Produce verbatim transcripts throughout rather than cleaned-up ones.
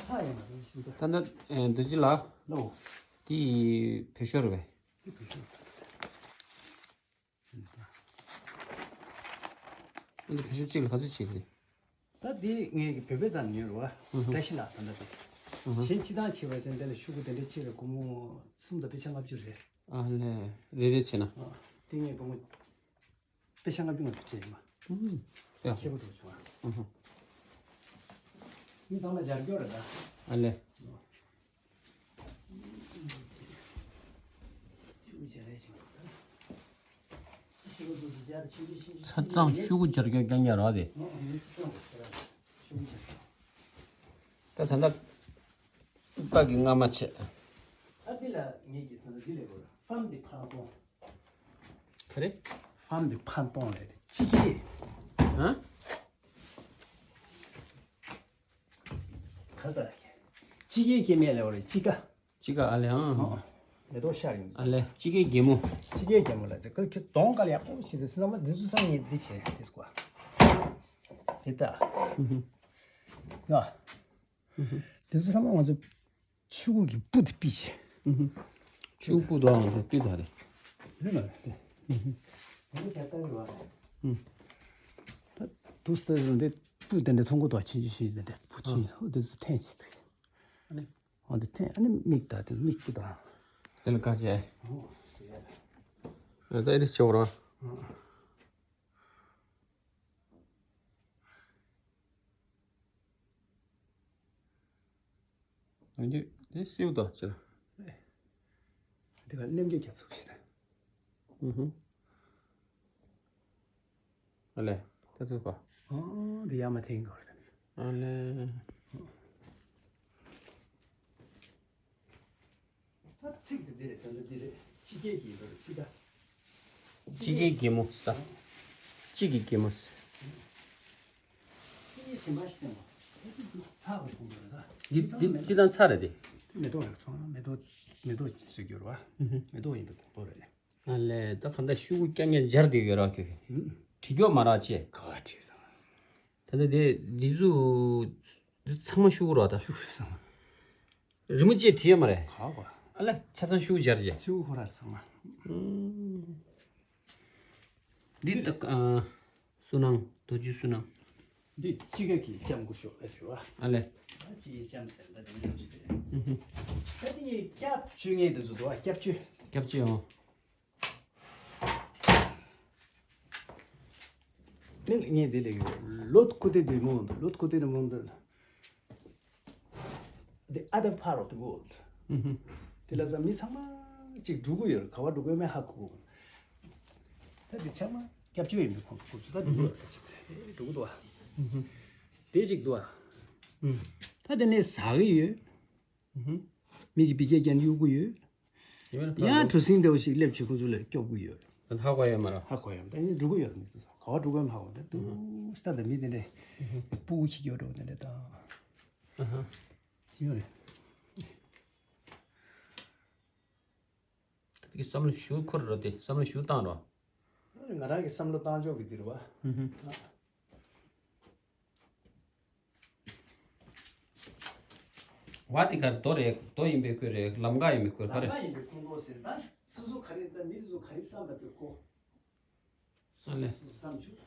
ཚ་ཡིན་པ་དང་ཤིང་ཚ། ད་ལྟ་ཨེ་འདི་ཅི་ལ། ལོ། དེ་བོད་ཤོག་རེད་པས། དེ་བོད་ཤོག། འདི་བོད་ཤོག་གཅིག་ལ་ག་ཚོད་བྱེད་དགོས། ད་དེ་ངས་ཀྱི་བོད་པའི་རྩ་ནས་ཉོས་རེད་བ། ཨུ་ཧུ། བཀྲ་ཤིས་ལགས་ད་ལྟ་དེ། ཨུ་ཧུ། གཞན་སྤྱི་བཏང་བྱས་པ་ཅན་དེ་ལ་ཤོག་གུ་དེ་འདྲ་ཅིག་ལ་སྒོར་མོ་གསུམ་དང་པེ་ཤ་ལྔ་བཅུ་རེད། ཨ་ལས། རེ་རེ་བྱས་ན། ཨ། དེ་ངས་སྒོར་མོ་པེ་ཤ་ལྔ་བཅུ་ང་བཅུ་སྤྲད་ཡིན་པ། ཨུ་ཧུ། ཡ། ཁྱད་པར་འགྲོ་བྱུང་བ། ཨུ་ཧུ། མི་ཚང་མ་སྦྱར་རྒྱུ་རེད་ད། ཨ་ལས། ཚ་གཙང་ཤོག་གུ་སྦྱར་རྒྱུ་རྐྱང་རྐྱང་རེད་དེ། ད་ད་ལྟ་པ་གི་རྔ་མ་ཆེ། ཨ་འདི་ལ་ངེད་ཀྱི་ད་ལྟ་འདི་ལས་གོ་ཕམ་འདི་ཕར་གཏོང་། ག་རེ། ཕམ་འདི་ཕར་གཏོང་ལས་དེ་ཅི་གི། ཧ། ག་ས་ལ་ཁྱེད། ཅི་གའི་སྐྱེ་དམན་ལས་བ་རེད་ཅི་ག། ཅི་ག་ཨ་ལེ་ཨང་། ཨོ། མེ་ཏོག་ཤར་ཡོང་། ཨ་ལེ་ཅི་གའི་རྒྱལ་མོ། ཅི་གའི་རྒྱལ་མོ་ལ་ཅི་ག་ཅི་གདོང་དཀར་ཡག་པོ་ཞིག་དེ་སི་ལ་མ་འདི་ཚོ་སང་ཉིན་འདི་བྱས་དེ་སྐོ། དེ་ལྟ། ང་། དེ་ཚོ་ཚང་མ་ང་ཚོ་ཆུ་ཁུག་གི་སྤུ་དེ་ཕུད་བྱས། ཆུ་ཁུག་སྤུ་དོ་ཨང་དེ་སྤུ་དོ་རེད། རེད་མ་རེད། ང་ཚོ་ཟ་ལྟ་བུ་རེད་བ། ད་དུ་ས་རུ་འདི་སྤུ་དེ་འདྲ་ཐུང་གུ་དོ་ཆུང་ཆུང་ཞིག་དེ་འདྲ་བུ་ཆུང་ཨ། ཧོ་དེ་ཚོ་འཐེན་བྱས་ཐུག་བྱས། ཨ་ནི། འོ་དེ་འཐེན་ཨ་ནི་མིག་ད་དེ་མིག་སྤུ་དོ་ཨང་། དེ་ལ་ཁ་ཆེ། ཨོ་ཟེར་ཡ་ད། ད་ཨེ་རི་ཆོག་ར། ཨ། འདི་འདི་སེའུ་དང་ཅི། འདི་ག་ནེམ་རྒྱུ་རྒྱབ་ཚུགས་ཤིག་དང་། ཨུ་ཧུ། ཨ་ལེ། ད་ཚུགས་པ། ཨོ་འདི་ཡ་མ་ཐེན་གོ་རེད། ཨ་ལེ། ད་ཚིག་དེ་འདི་རེད་ད་འདི་རེད་ཕྱི་རྒྱལ་གྱི་ཡིན་པ་རེད་ཕྱི་ད། ཕྱི་རྒྱལ་གྱི་མོ་ས། གཅིག་གི་གི་མོ་ས། ཕྱི་རྒྱལ་གཞན་པ་ཞིག་བསྟན་པ། ཨེ་ཅི་ཚིག་ཚ་བ་ཕུང་བ་རེད་ད། འདི་འདི་ཅི་དང་ཚ་རེད་དེ། མེ་ཏོག་རེད་ཚོང་མེ་ཏོག་མེ་ཏོག་ཟེར་རྒྱུ་རེད་བ། མེ་ཏོག་ཡིན་པའི་གོང་ཏོག་རེད། ཨ་ལས་ད་ག་འདྲ་ཤུ་གུ་རྐྱང་རྐྱང་སྦྱར་བསྡད་ཡོད་ར་ཁྱོད། བྲི་རྒྱུ་མ་རག་ཅེས། ག་བ་བྲིས་དང་། ད་ལྟ་དེ་འདི་ཚོ་འདི་ཚང་མ་ཤུ་གུ་ར་ད། ཤུ་གུ་ཚང་མ། རི་མོ་ཅེས་བྲིས་ཡོད་མ་རེད། ག་བ། ཨ་ལས་ཆ་ཚང་ཤུ་གུ་སྦྱར་ཅེས། ཤུ་གུ་ཁོ་ར་ཚང་མ། འདི་ད་ཨ། བསོད་ནམས་རྡོ་རྗེ་བསོད་ནམས། འདི་ཕྱི་ག་གི་ལྕམ་སྐུ་ཞོགས་ཨེ་ཞུ་བ། ཨ་ལས། ད་ཕྱི་ཡི་ལྕམ་ཟེར་ད་དེ་འདྲ་ཞིག་རེད། ཨུ་ཧུ། ད་དེ་ཡི་སྐྱབས་བཅོལ་ངེས་དེ་ཚོ་འདུག་བ་སྐྱབས་བཅོལ། སྐྱབས་བཅོལ་ཨང་། ནི་ངས་དེ་ལས་ཡོད་ལོད་ཁུ་ཏི་དེ་མོ་འདུག་ལོད་ཁུ་ཏི་དེ་མོ་འདུག The other part of the world. ཨུ་ཧུ། དེ་ལ་ས་མི་ཚང་མ་ཅིག་འགྲོ་གི་ཡོད་རེད་ག་བ་འགྲོ་གི་ཡོད་མེད་ཧ་གོ་གི། ད་དེ་ཚང་མ་སྐྱབས་བཅོལ་ཡིན་པའི་ཁོངས་སུ་ཁོ་ཚོ་ད་འགྲོ་གི་ཡོད་རེད་ཅིག་འགྲོ་གི་འདུག་ཨ། དེ་ཅིག་འདུག་ཨ། ད་དེ་ནས་ཟ་གི་ཡོད། མི་གི་བི་སྐད་རྒྱན་གཡུག་གི་ཡོད། ཡང་གྲུ་གཟིངས་འདྲ་བོ་ཞིག་སླེབས་བྱས་ཁོ་ཚོ་ལ་སྐྱོབ་གི་ཡོད། ད་ཧ་གོ་ཡོད་མ་རེད། ཧ་གོ་ཡོད་ད་ཡིན་འགྲོ་གི་ཡོད་མི་ཚོ་ག་བ་འགྲོ་གི་ཡོད་མ་ཧ་གོ་ད་དུ་སྟ་ད་མི་དེ་འདྲས་སྤུ་གུ་ཁྱི་སྐྱོ་འགྲོ་དེ་འདྲས་ད། ཤེས་ཡོད་རེད། ད་གི་བསམ་བློ་ཞུ་འཁོར་རོ་དེ་བསམ་བློ་ཞུ་བཏང་རོ། ང་རང་གི་བསམ་བློ་བཏང་ཕྱོགས་ཀྱི་འདི་རུ་བ། བ་དེ་གར་རྡོ་རེད་རྡོ་ཡིན་པའི་ཁུལ་རེད་ལམ་ཁ་ཡིན་པའི་ཁུལ་ག་རེད། ལམ་ཁ་ཡིན་པའི་ཁུལ་འགྲོ་ཟེར་ད་སོ་སོ་ག་རེ་ད་མི་སོ་སོ་ག་རེ་བསམ་པ་དེ་གོ། ཨ་ལས། སོ་སོ་བསམ་བྱུང་།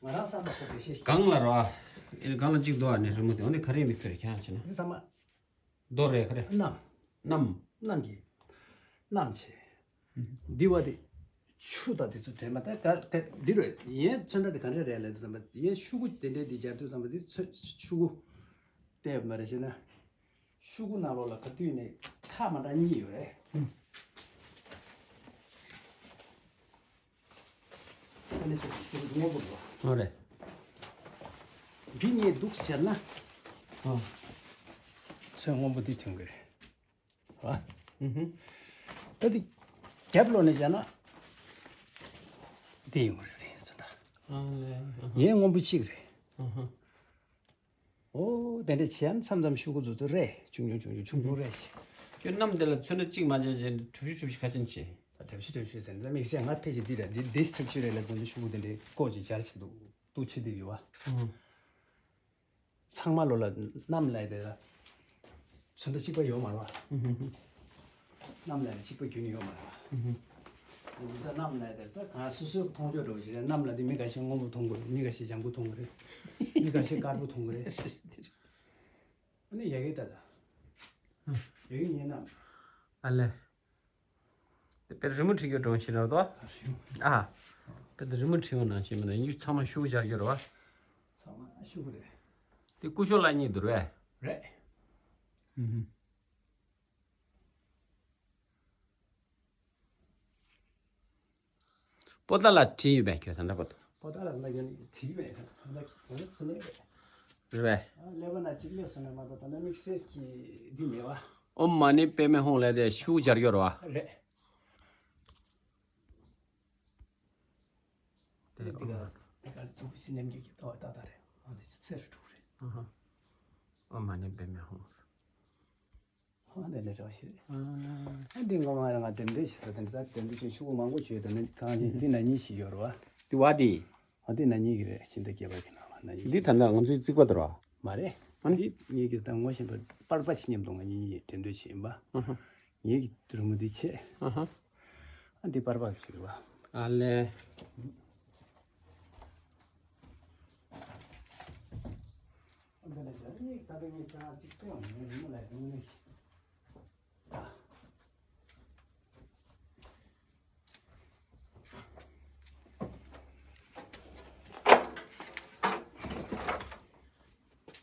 ང་རང་བསམ་པ་གོ་བདེ་ཤེས་ཤིག་གང་ལ་རོ། ཨེ་གང་ལ་གཅིག་འདུག་ཨ་ནི་རི་མོ་དེ་འོ་ནི་ག་རེ་ཡིན་པའི་ཁུལ་རེད་ཁྱེད་རང་བྱས་ན། འདི་ཚང་མ། རྡོ་རེད་ག་རེ། གནམ། གནམ། གནམ་གྱི། གནམ་ཆེ། འདི་བ་དེ། ཆུ་དང་དེ་ཚོ་འདྲེས་མ་ད་ག་ག་འདི་རེད་ཡན་ཚོན་ཁྲ་དེ་ག་འདྲ་རེད་ལབ་དུས་ཙམ་པ་ཡན་ཤུ་གུ་དེ་འདྲས་དེ་སྦྱར་དུས་ཙམ་པ་དེ་ཚོན་ཤུ་གུ་བལྟས་པ་མ་རེད་ཤེ་ན། ཤུ་གུ་ནང་ལོགས་ལ་ག་དུས་ནས་ཁ་མ་འདྲ་གཉིས་ཡོད་རེད། ཨ་ནི་ཤུ་གུ་སྔོན་པོ་འདུག་བ། ཨ་རེད། འདི་གཉིས་འདུག་ཟེར་ན། ཨ། ཚོན་སྔོན་པོ་འདི་ཐོན་གི་རེད། ཨ། ཨུ་ཧུ། ད་འདི་རྒྱབ་ལོགས་ནས་བྱས་ན། འདི་ཡོང་གི་རེད་ཟེར་ད། ཨ་ལས། ཨ་ཧ། ཡན་སྔོན་པོ་གཅིག་རེད། ཨ་ཧ། ཨོ་དེ་འདྲ་བྱས་ན་མཚམས་མཚམས་ཤུ་གུ་ཚོ་ཚོ་རེད་ཆུང་ཆུང་ཆུང་ཆུང་ཆུང་ཆུང་རེད་ཞེས། ཁྱོད་གནམ་དེ་ལ་ཚོན་ཁྲ་གཅིག་མ་བྱས་བྱས་གྲུ་བཞི་གྲུ་བཞི་ཁ་ཅན་བྱས། ད་གྲུ་བཞི་གྲུ་བཞི་ཟེར་ན་དམིགས་བསལ་ང་ཕལ་ཆེར་འདི་རེད་འདི་འདི་ཐུག་ཆུ་རེད་ལ་ཚོན་ཁྲ་ཤུ་གུ་དེ་འདྲའི་ཀོ་ཅིག་སྦྱར་བྱེད་འདུག་འདུག་ཆེ་དེ་ཡོད་བ། ཨང་། ཚང་མ་ལོ་ལ་གནམ་ལ་དེ་ཚོན་མདོག་གཅིག་པ་ཡོད་མ་རེད་བ། གནམ་ལ་གཅིག་པ་རྒྱུན་ཡོད་མ་རེད་བ། འདི་ཚོ་གནམ་ལ་དེ་ད་གང་སོ་སོའི་མཐོང་ཕྱོགས་འདྲ་བོ་ཞིག་རེད། གནམ་ལ་དེ་མི་འགའ་ཤས་སྔོན་པོ་མཐོང་གི་རེད། མི་འགའ་ཤས་ལྗང་ཁུ་མཐོང་གི་རེད། མི་འགའ་ཤས་དཀར་པོ་མཐོང་གི་རེད། ཨ་ནི་ཡ་གི་ད་ད། ཡ་གི་ཉེ་གནམ། ཨ་ལེ། དཔེ་རི་མོ་བྲིས་རྒྱུ་གྲོང་ཞིག་རེད་དོ། ཨ། དཔེ་རི་མོ་བྲིས་པ་ནང་བཞིན་མིན་ན་ཡུལ་ཚང་མ་ཤུགས་རྒྱག་རྒྱུ་རེད་བ། ཚང་མ་ཤུགས་རེད། དེ་སྐུ་ཞབས་ལགས་གཉིས་འདུག་རེད། རེད། ཨུ་ཧུ། པོ་ཏཱ་ལ་བྲིས་ཡོད་པས་ཁྱོད་ད་ལྟ་བར་དུ། པོ་ཏཱ་ལ་ལ་ཡོད་ནི་བྲིས་པས་ད་ལྟ་ད་ལྟ་ཚོ་ནས་རེད། རེད་པས། ཨ་ཀླད་པ་ན་གཅིག་སླེབས་སོང་ན་མ་གཏོགས་ད་ལྟ་དམིགས་བསལ་གྱི་འདི་མེད་བ། ཨོཾ་མ་ཎི་པདྨེ་ཧཱུྃ་ལབ་དེ་ཤུགས་རྒྱག་རྒྱུ་རེད་བ། རེད། དེ་དེ་ག་དེ་ག་ཐུགས་རྗེ་ཆེ་ནམ་རྒྱུན་གྱི་ལྟ་བ་ཏག་ཏག་རེད། ཨ་དེ་ཚེ་རུ་དྲུག་རེད། ཨ་ཧ། ཨོཾ་མ་ཎི་པདྨེ་ཧཱུྃ། ཨ་དེ་ལས་རེ་བ་ཞིག་རེད། ཨ་ཨ་འདི་ངོ་མ་ང་འགྲེམས་སྟོན་བྱེད་ས་དེ་འདྲ་འགྲེམས་སྟོན་བྱེད་ཤུགས་མང་པོ་བྱོས་དང་ནི་གང་ཡིན་འདི་ན་གཉིས་ཤིག་ཡོད་རེད་བ། དེ་བ་དེ། ཨ་དེ་ན་གཉིས་ཀྱི་རེད། ཤིང་རྟ་སྐྱེས་པ་གི་ནང་ལ་ན་གཉིས་འདི་ཤིག་ད་ལྟ་ང་ཚོའི་རྩིག་པ་དེ་རེད་བ། མ་རེད། ཨ་ནི། འདི་ངེད་ཀྱི་ད་ངོ་ཤེས་པ་པར་པ་ཆེ་མཉམ་དུ་ང་གཉིས་འགྲེམས་སྟོན་བྱེད་ཡིན་པ། ཨ་ཧ། ངེད་ཀྱི་རི་མོ་འདི་བྱས། ཨ་ཧ། ཨ་འདི་པར་པ་ཞིག་རེད་བ། ཨ་ལེ།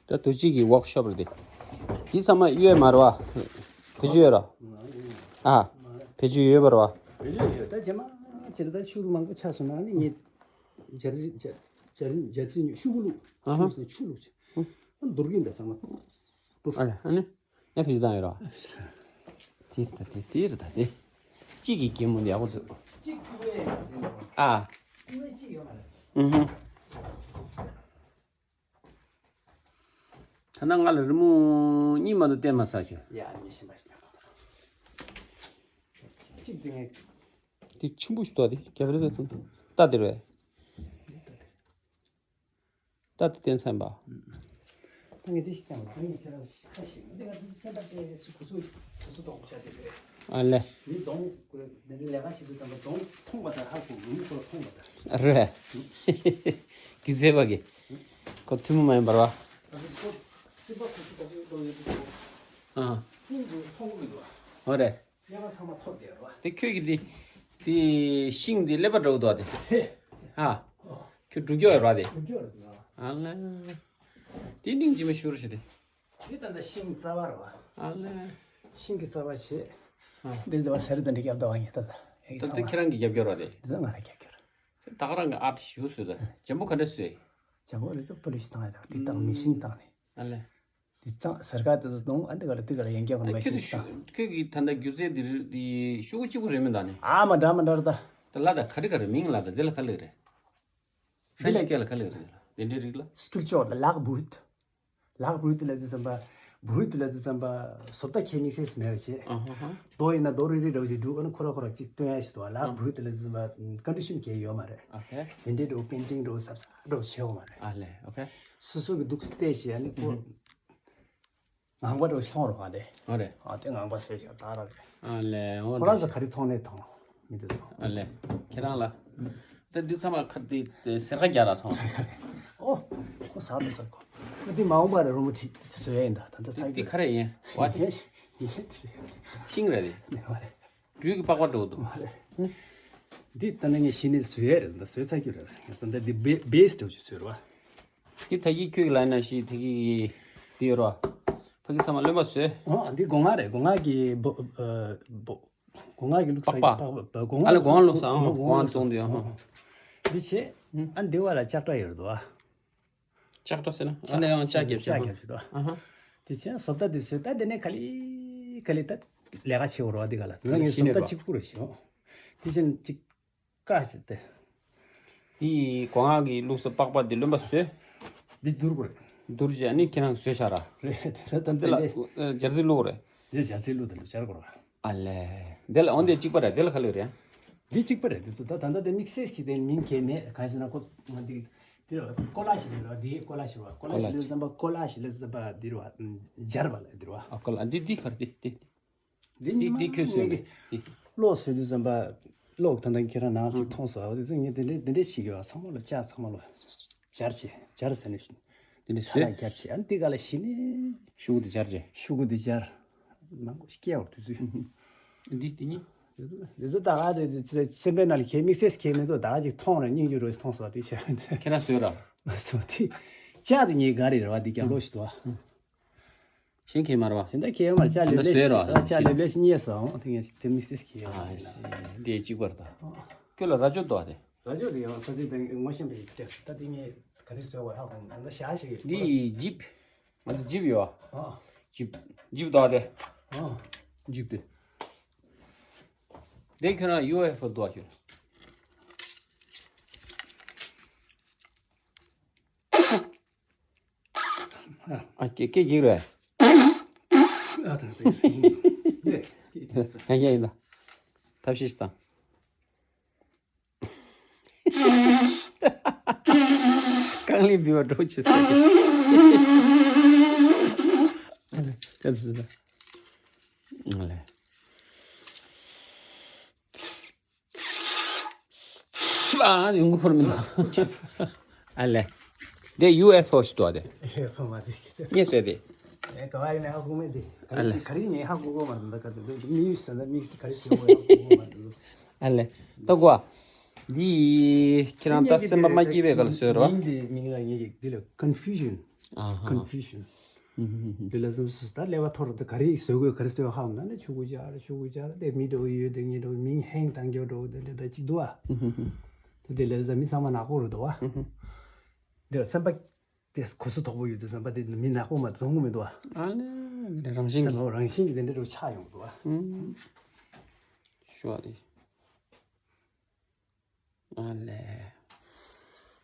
ད་དུས་ཅིག་གི་ཝོག་ཤོབ་རེད་དེ། འདི་ཚང་མ་གཡོས་མ་རེད་བ། བེད་སྤྱོད་ཡོད་ར། ཨ། བེད་སྤྱོད་ཡོད་པ་རེད་བ། བེད་སྤྱོད་ཡོད། ད་རྗེས་མ་བྱས་ན་ད་ཤུགས་མང་པོ་ཆགས་སོང་ན་ནི་ངས་སྦྱར་རྩི་སྦྱར་སྦྱར་སྦྱར་རྩི་ཤུ་གུ་བླུགས། ཨ་ཧ། ཤུ་གུ་ཟེར་ཆུ་བླུགས་བྱས། ཨ་འདུར་གིན་ད་ཚང་མ། ཨ་ཨ་ནི། ཡང་བེད་སྤྱོད་བཏང་ཡོད་ར། དེ་རེད་ད་དེ་དེ་རེད་ད་དེ། གཅིག་གི་གད་མོ་འདི་ཡག་པོ་འདུག་གཅིག་ཐུག་པའི་ཡག་པོ་འདུག་ཨ། ཐུག་པའི་གཅིག་ཡོད་མ་རེད། ཨུ་ཧུ། ད་ནང་ང་ལ་རི་མོ་གཉིས་མ་གཏོགས་བསྟན་མ་ཟ་ཁྱོད། ཡ་ངས་ཤེས་པ་ཞིག་ཡང་གཅིག་དེ་ངས། དེ་ཆེན་པོ་ཞིག་འདུག་དེ་རྒྱབ་རི་ལ་ཐོན་ཏ་དེ་རེད། ཏ་དེ་བསྟན་ཚན་པ། ད་ངས་དེ་ཞིག་བསྟན་པ་ད་ངས་ཁྱེད་རང་ཁ་ཞིག་འདི་ང་ཚོ་སེམས་པ་དེ་སུ་གུ་སུ་གུ་སུ་གཏོང་བྱ་དེ་རེད། ཨ་ལེ། མི་གདོང་ཁོས་འདི་འདྲའི་ལས་ཀ་བྱེད་དུས་ཙམ་པ་གདོང་མཐོང་བ་དང་ཧ་གོ་མི་ཁོ་ལ་མཐོང་བ་དང་། རེད། རྒྱུ་མཚན་པ་གི་ཁོ་ཐུན་མོང་མ་ཡིན་པར་བ། ད་ཚོ་ཁོ་སེམས་པ་ཁུ་སུ་ད་ཚོ་གཏོང་ཡོད་དུས་ཨ། སྙིང་རུས་མཐོང་གི་མི་འདུག་བ། ཨོ་རེད། ཀླད་པ་ཚང་མ་ཐོར་བསྡད་རེད་བ། དེ་ཁྱོད་ཀྱི་དེ་དེ་ཤིང་དེ་ཀླད་པ་འདྲ་བོ་འདུག་དེ། ཧ། ཁྱོད་འགྲོ་རྒྱུ་ཡོད་རེད་དེ། འགྲོ་རྒྱུ་ཡོད་རེད་ཟེར་ན། ཨ་ལ། དེ་སྙིང་རྗེ་མོ་ཞུ་རོགས་བྱེད་དེ། དེ་ད་ལྟ་ཤིང་རྩ་བ་རེད་བ། ཨ་ལ། ཤིང་གི་རྩ་བ་བྱས། ཨ། འདི་ཟེར་བ་ཟེར་དེ་འདྲ་རྒྱབ་ད་བ་ཡིན་ད་ད། ད་དེ་ཁྱེད་རང་གིས་རྒྱབ་སྐྱོར་བ་དེ། འདི་ད་ང་རང་རྒྱབ་སྐྱོར། ད་ག་རང་གི་ཨར་ཊི་ཞུ་བཟོས་ད། ཇམ་པོ་ག་འདྲ་བཟོས། ཇམ་པོ་རེད་ད་པོ་ལི་ཤི་བཏང་ཡ་ད་དེ་བཏང་མི་ཤིང་བཏང་ནས། ཨ་ལ། དེ་གཙང་ཟེར་ག་དེ་ཚོ་གདོང་ཨ་འདི་ག་ལ་དེ་ག་ལ་ཡན་རྒྱག་གོ་ནོ་ཁྱོད་ཀྱི་ཤིང་ཤུ་ཁྱོད་ཀྱི་ད་ལྟ་སྒྱུ་རྩལ་འདི་རི་འདི་ཤུ་གུ་གཅིག་པུ་རེད་མིན་ད་ནི། ཨ་མ་འདྲ་མ་འདྲ་རེད་ད། ད་ལ་ད་ག་རེ་ག་རེ་མིང་ལ་ད་འདི་ལ་ག་ལེ་རེད། འདི་ལ་ཧྲན་ཅི་སྐད་ལ་ག་ལེ་རེད། དེ་འདྲའི་རིགས་ལ། སི་ཊུལ་ཅོག་ལ་ལག་བྷུད། ལག་བྷུད་ལ་དུས་ཙམ་པ། བྷུད་ལ་དུས་ཙམ་པ། བཟོ་ལྟ་ཁྱད་མིག་སེལ་མེད་པ་བྱས། ཨ་ཧ་ཧ། རྡོ་ཡིན་ན་རྡོ་རིལ་རིལ་འདྲ་བོ་ཅིག་འདུག་ཨ་ནི་ཁོ་ར་ཁོ་ར་གཅིག་སྟོན་ཡ་ཞིག་འདུག་ལག་ཨ། བྷུད་ལ་དུས་ཙམ་པ་ཀོན་ཌི་ཤན་གང་ཡོད་མ་རེད། ཨོ་ཁེ། དེ་འདྲའི་འདྲ་བོ་པེན་ཊིང་འདྲ་བོ་གཟབ་གཟབ་འདྲ་བོ་བྱེད་དགོས་མ་རེད། ཨ་ལེ་ཨོ་ཁེ། སོ་སོ་གི་འདུག་སྟེ་བྱས་ཨ་ནི་ཁོ། ངང་པ་འདྲ་བོ་ཞིག་མཐོང་རོགས་ཨ་དེ། ཨ་རེད། ཨ་དེ་ངང་པ་བཟོས་ཤག་ད་ར་རེད། ཨ་ལེ་འོ་ཁོ་རང་ཚོ་ག་རེ་མཐོང་ནས་མཐོང་། མི་འདུག་ཨ་ལེ། ཁྱེད་རང་ལ། ད་འདི་ཚང་མ་ཁ་དེ་སེར་ཁ་རྒྱག་ལ་སོང་། ཨོ། ཁོ་ཟ་མི་ཟ་ཁོ། ཁོ་དེ་མ་འོངས་པ་རེད་རོ་མོ་ཁྲིད་དེ་བཟོ་ཡ་ཡིན་ད་ད་ལྟ་ས་དེ་རྒྱུ། ག་རེ་ཡིན། བ་དེ། ཡིན་ཡིན་དེ། ཤིང་རེད་དེ། མེད་པ་རེད། སྦྲུལ་གྱི་པགས་པ་འདྲ་བོ་འདུག་མ་རེད། འདི་ད་ནི་ངས་གཞི་ནས་བཟོ་ཡ་རེད་ད་བཟོས་ཚར་རྒྱུ་རེད། ད་ལྟ་འདི་བེ་བེ་སི་འདྲ་བོ་ཅིག་བཟོས་རེད་བ། འདི་ད་གི་ཁྱོད་ཀྱི་ལ་ན་ཤི་ད་གི་འདི་ཡོད་རེད་བ། ཕ་གི་ཚང་མ་རློན་པ་བཟོས། ཨོ་འདི་སྒོ་ང་རེད། སྒོ་ང་གི་སྒོ་ཨ་སྒོ་སྒོ་ང་གི་བླུགས་ས་པགས་པ། པགས་པ་སྒོ་ང་ཨ་ལ་སྒོ་ང་བླུགས་ས་ཨང་སྒོ་ང་བཙོང་དུས་ཨང་། འདི་བྱས། ཨ་འདི་བ་ལ་ལྕགས་དྲ་ཡོད་རེད་དོ། ལྕགས་དྲ་ཟེར་ན་ཨ་ལ་ཡང་ལྕགས་རྒྱབ་ལྕགས་ཤག་རྒྱབ་ཤག་དོ། ཨ་ཧ། དེ་བྱས་བཟོ་ལྟ་དེ་བཟོས་ད་དེ་ནས་ག་ལེ་ག་ལེ་ད་ལས་ཀ་བྱེད་འོར་བ་འདི་ག་ལ་དེ་ནས་ངས་བཟོ་ལྟ་གཅིག་པུ་རེད་ཤི་འོ། དེ་བྱས་གཅིག་ཀ་ཞིག་སྟེ། དེ་ཡི་སྒོ་ང་གི་བླུགས་ས་པགས་པ་འདི་རློན་པ་བཟོས། འདི་བསྡུར་དགོས་རེད། བསྡུར་བྱས་ནི་ཁྱེད་རང་བཟོས་བཞག་ར། རེད་དེ་ཚོ་ད་འདི་ལ་འདི་སྦྱར་རྩི་བླུགས་རེད། འདི་སྦྱར་རྩི་བླུགས་དེ་ལ་སྦྱར་དགོས་ར། ཨ་ལས། འདི་ལ་འོན་ཏེ་གཅིག་པ་རེད་འདི་ལ་ག་ལེ་རེད། འདི་གཅིག་པ་རེད་འདི་ཚོ་ད་ད་ལྟ་འདི་དམིགས་བསལ་གྱི་དེ་མིང་གས་མེད་གང་ཞེ་ན་ཁོ་ང་འདི་ འདི་རེད་བ། ཀོ་ལ་ཞིག་རེད་བ། འདི་ཀོ་ལ་ཞིག་རེད་བ། ཀོ་ལ་ཞིག་ལས་བསམ་པ་ཀོ་ལ་ཞིག་ལས་བསམ་པ་འདི་རེད་བ། སྦྱར་བ་ལ་འདི་རེད་བ། ཨ་ཀོ་ལ་འདི་འདི་གར་འདི་འདི་འདི། འདི་འདི་ཉི་མ་འདི་ཁྱོད་བཟོས་ངེས་ནས་ཀྱི་འདི། གློག་བཟོས་དུས་ཙམ་པ། གློག་ད་ལྟ་ཁྱེད་རང་ནང་ཅིག་མཐོང་སོང་། འོ་དེ་ཚོ་ངས་དེ་འདྲས་དེ་འདྲས་བྱེད་ཀྱི་བ། ཚང་མ་ལ་ལྕགས་ཚང་མ་ལ་སྦྱར་བྱས་སྦྱར་ཟེར་ནས་ཞུ། དེ་འདྲས་ཚ་ལ་བཟོས། རྒྱབ་བྱས། ཨ་ནི་དེ་ག་ལ་གཞི་ནས་ཤུ་གུ་དེ་སྦྱར་བྱས། ཤུ་གུ་དེ་སྦྱར། མང་པོ་ཞིག་སྐྱེ་བར་དུས་ཚོད། འདི་དེ་ཉིད། དེ་ཚོ་དེ་ཚོ་ད་ག་དེ་དེ་སེམས་པའི་ནང་ལ་ཁྱེད་དམིགས་བསལ་ཁྱེད་མི་འདུག་ད་ག་ཅིག་མཐོང་ནས་སྙིང་རྗེ་རུ་མཐོང་སོང་། དེ་བྱས། ཁྱེད་རང་བཟོས་རོགས། མ་སོང་དེ། ལྕགས་དེ་ངའི་ག་རེ་རེད་བ། དེ་ཀྱང་གློག་ཞིག་འདུག་བ། ཤིང་ཁེ་མར་བ། དེ་འདྲ་ཁེ་མར་ལྕགས་ལེབ་ལེབ་ཞིག་ལྕགས་ལེབ་ལེབ་ཞིག་རྙེད་སོང་། དེ་ངས་དེ་དམིགས་བསལ་ཁེ་ཡོད། ཨ་ཤི། འདི་གཅིག་པར་ད། ཁྱོད་ལ་ར་ཅོ་འདུག་ཨ་དེ། ར་ཅོ་དེ་ཡང་ཁ་སིག་དང་ངོ་ཤེས་པ་ཞིག་སྤྲད་སོང་། ད་དེ་ངས་ག་རེ་བཟོས་བ་ཧ་གོ་མ། ད་ཞག་ཞིག་གི་འདི་ཇིབ། ང་ཚོ་ཇིབ་ཡོད་ཨ། ཇིབ། ཇིབ་འདུག་ཨ་དེ། ཨ། ཇིབ་དེ། དེ་ཁྱོད་རང་ཡུ་ཨེཕ་འདུག་ཨ་ཁྱོད། ཨ་ཀེ་ཀེ་གིག་རེད། ཨ་ད་ད་ཡ་ཡ་ཡིན་ད། ཐབས་ཤེས་ཤིག་དང་། རྐང་ལེན་བི་བ་འགྲོ་ཆེ་ས། ཨ་ལེ། ཨ་ཡོང་གི་ཁོར་མི་འདུག་ཨ་ལེ། དེ་ཡུ་ཨེཕ་ཨོ་ཞིག་འདུག་ཨ་དེ། ཨེ་ཧ་མ་དེ། ངས་བཟོས་ཏེ། ཨེ་ག་བ་ཡིན་ན་ཧ་གོ་མེད་དེ། ག་རེ་ཨ་ལེ། ཞིག་ག་རེ་ངས་ཧ་གོ་གོ་མ་རེད། ད་ག་ཚོད་མི་ཡུལ་ཟ་ན་མིག་སི་ག་རེ་ཞིག་ཧ་གོ་གོ་མ་རེད། ཨ་ལེ། ད་གོ་ཨ། འདི་ཁྱེད་རང་ད་སེམས་པ་མ་སྐྱིད་པའི་སྐབས་ལ་བཟོས་རོགས། མིང་འདི་མིང་ལ་ངས་ཀྱི་འདི་ལ་ཀོན་ཕུ་ཤན། ཨ་ཧ། ཀོན་ཕུ་ཤན། དེ་ལ་སོ་སོ་ད་ཀླད་པ་འཐོར་དུ་ག་རེ་བཟོ་དགོས་ག་རེ་བཟོ་ཧ་ལམ་ན་ནི་ཆུ་གུ་སྦྱར་ཆུ་གུ་སྦྱར་དེ་མི་འགྲོ་ཡོད་དེ་ངས་འགྲོ་མིང་ཧེང་བཏང་རྒྱུ་འགྲོ་དེ་འདྲ་ད་ཅིག་འདུག་ཨ། དེ་དེ་ལ་ས་མི་ཚང་མ་ནག་པོ་རུ་འདུག་ཨ། དེ་ལ་སེམས་པ་དེ་གོ་ས་དོག་པོ་ཡོད་དུས་སེམས་པ་དེ་མི་ནག་པོ་མ་གཏོང་གི་མི་འདུག་ཨ། ཨ་ནི་རང་བཞིན་གྱི་སེམས་པ་རང་བཞིན་གྱི་དེ་འདྲ་རུ་ཆགས་ཡོང་འདུག་ཨ། ཤུ་བ་དེ། ཨ་ལས།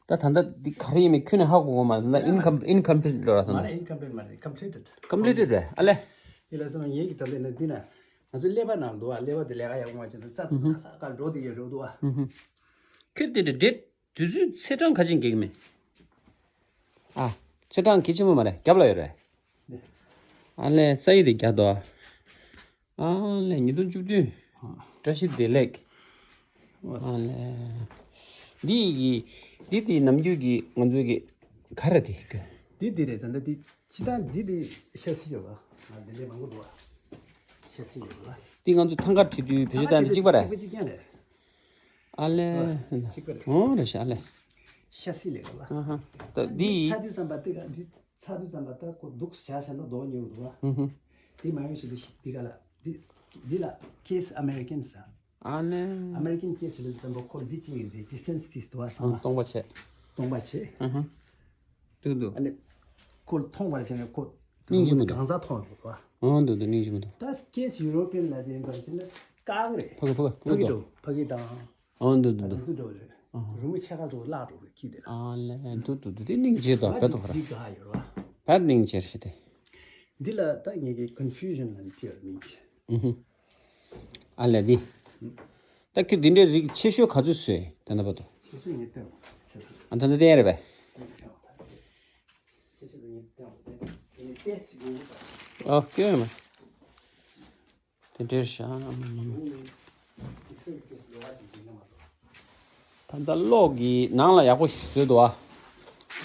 ད་ད་ལྟ་འདི་ག་རེ་ཡིན་མིན་ཁྱོན་ནས་ཧ་གོ་གོ་མ་རེད། ད་ཨིན་ཀམ་ཨིན་ཀམ་པི་ལིཊ་ལོ་ར་ད་མ་ན། རེད། ཨིན་ཀམ་པི་ལིཊ་མ་རེད། ཀམ་པི་ལི་ཊེཌ། ཀམ་པི་ལི་ཊེཌ་རེད་ཨ་ལས། དེ་ལ་སོང་ངེད་ཀྱི་ད་ལྟ་ནི་འདི་ན་ང་ཚོའི་ཀླད་པ་ནང་འདུག་ཨ། ཀླད་པ་དེ་ལས་ཀ་ཡག་པོ་མ་བྱས་ན་ས་དེ་ཚོ་ཁ་ས་ཁ་འགྲོ་དེ་ཡོད་འགྲོ་འདུག་ཨ། ཁྱོད་དེ་འདྲ་འདྲེད་དུས་ཚོད་ཚེས་གྲངས་ག་ཅིག་འགལ་གི་མེད། ཨ། ཚེས་གྲངས་གལ་ཆེན་པོ་མ་རེད། རྒྱབ་ལ་ཡོད་རེད། ཨ་ལས་ས་ཡི་དེ་རྒྱ་དོ། ཨ་ལས་ཉིས་སྟོང་བཅུ་བདུན། བཀྲ་ཤིས་བདེ་ལེགས། ཨ་ལས། འདི་ཡི་འདི་དེ་ནམ་རྒྱུན་གྱི་ང་ཚོའི་གི་ག་རེ་དེ་གི། འདི་འདི་རེད། ད་ལྟ་འདི་ཕྱི་ཐང་འདི་འདི་ཤ་སི་ཡོད་པ། ང་འདི་འདྲའི་མང་པོ་འདུག་བ། ཤ་སི་ཡོད་པ། འདི་ང་ཚོ་ཐང་ག་བྲིས་དུས་བེད་སྤྱོད་བཏང་འདི་གཅིག་པ་རེད། གཅིག་པ་གཅིག་རྐྱང་རེད། ཨ་ལས། གཅིག་པ་རེད། ཨོ་རེད་ཤག་ཨ་ལས། ཤ་སི་ལེགས་པ། ཨ་ཧ། ད་འདི་ཚ་དུས་ཙམ་པ་དེ་ག་འདི། ཚ་དུས་ཙམ་པ་ད་ཁོ་འདུག་བཞག་བཞག་ན་རྡོ་ཉོ་འདུག་བ། ཧུམ་ཧུམ། དེ་མ་ཡོང་ཞིག་འདི་ཞིག་འདི་ག་ལ་འདི་འདི་ལ་ཀེ་སི་ཨ་མེ་རི་ཀན་ཟེར། ཨ་ལས། ཨ་མེ་རི་ཀན་ཀེ་སི་ལ་ཙམ་པ་ཁོ་འདི་ཅི་ཡིན་རེད། ཌི་སི་ཊེན་སི་དེ་འདུག་བ་ཚང་མ། སྟོང་པ་བྱས། སྟོང་པ་བྱས། ཨ་ཧ། འདུག་འདུག་ཨ་ནི་ཁོ་མཐོང་བར་བྱས་ནས་ཁོ་སྙིང་རྗེ་མོ་འདུག་གང་ཟག་མཐོང་ཡོང་འདུག་བ། ཨོ་འདུག་འདུག་སྙིང་རྗེ་མོ་འདུག་ད་ཀེ་སི་ཡུ་རོ་པི་ཡན་ལ་དེ་ཡིན་པ་བྱས་ན་ཀག་རེད། ཕ་གི་ཕ་གི་ཕ་གི་འགྲོ། ཕ་གི་དང་། ཨོ་འདུག་འདུག་འདུག་དེ་ཚོ་འགྲོ་རེད། ཨོ། རི་མོ་ཕྱེད་ཀ་ཚོ་བརླག་འགྲོ་རེད་ཁྱི་དེ་ལ། ཨ་ལས་འདུག་འདུག་འདུག་དེ་སྙིང་རྗེ་དང་བད་དོ་ཁ་ར། འདི་ག་ཡོད་ར། བད་སྙིང་རྗེ་རེད་དེ། འདི་ལ་ད་ངེད་ཀྱི་ཀོན་ཕུ་ཤན་ལ་ནི་ཐེ་ཡོད་མིན་ཆེ། ཨུ་ཧུ། ཨ་ལས་འདི། ད་ཁྱོད་འདི་འདྲའི་རིགས་ཆེ་ཤོས་ག་ཚོད་བཟོས་ད་ལྟ་བར་དུ། ཆེ་ཤོས་ངས་བསྟན་པ། ཨ་ད་ལྟ་བསྟན་རེད་པས། ཆེ་ཤོས་ངས་བསྟན་པ་དེ་ནི་ཏེས་ཡོང་གི་ད། ཨ་སྐྱོན་ཡོད་མ། དེ་འདྲའི་ཤ། ད་ལྟ་གློག་གི་ནང་ལ་ཡག་པོ་ཞིག་བཟོས་འདུག་ཨ།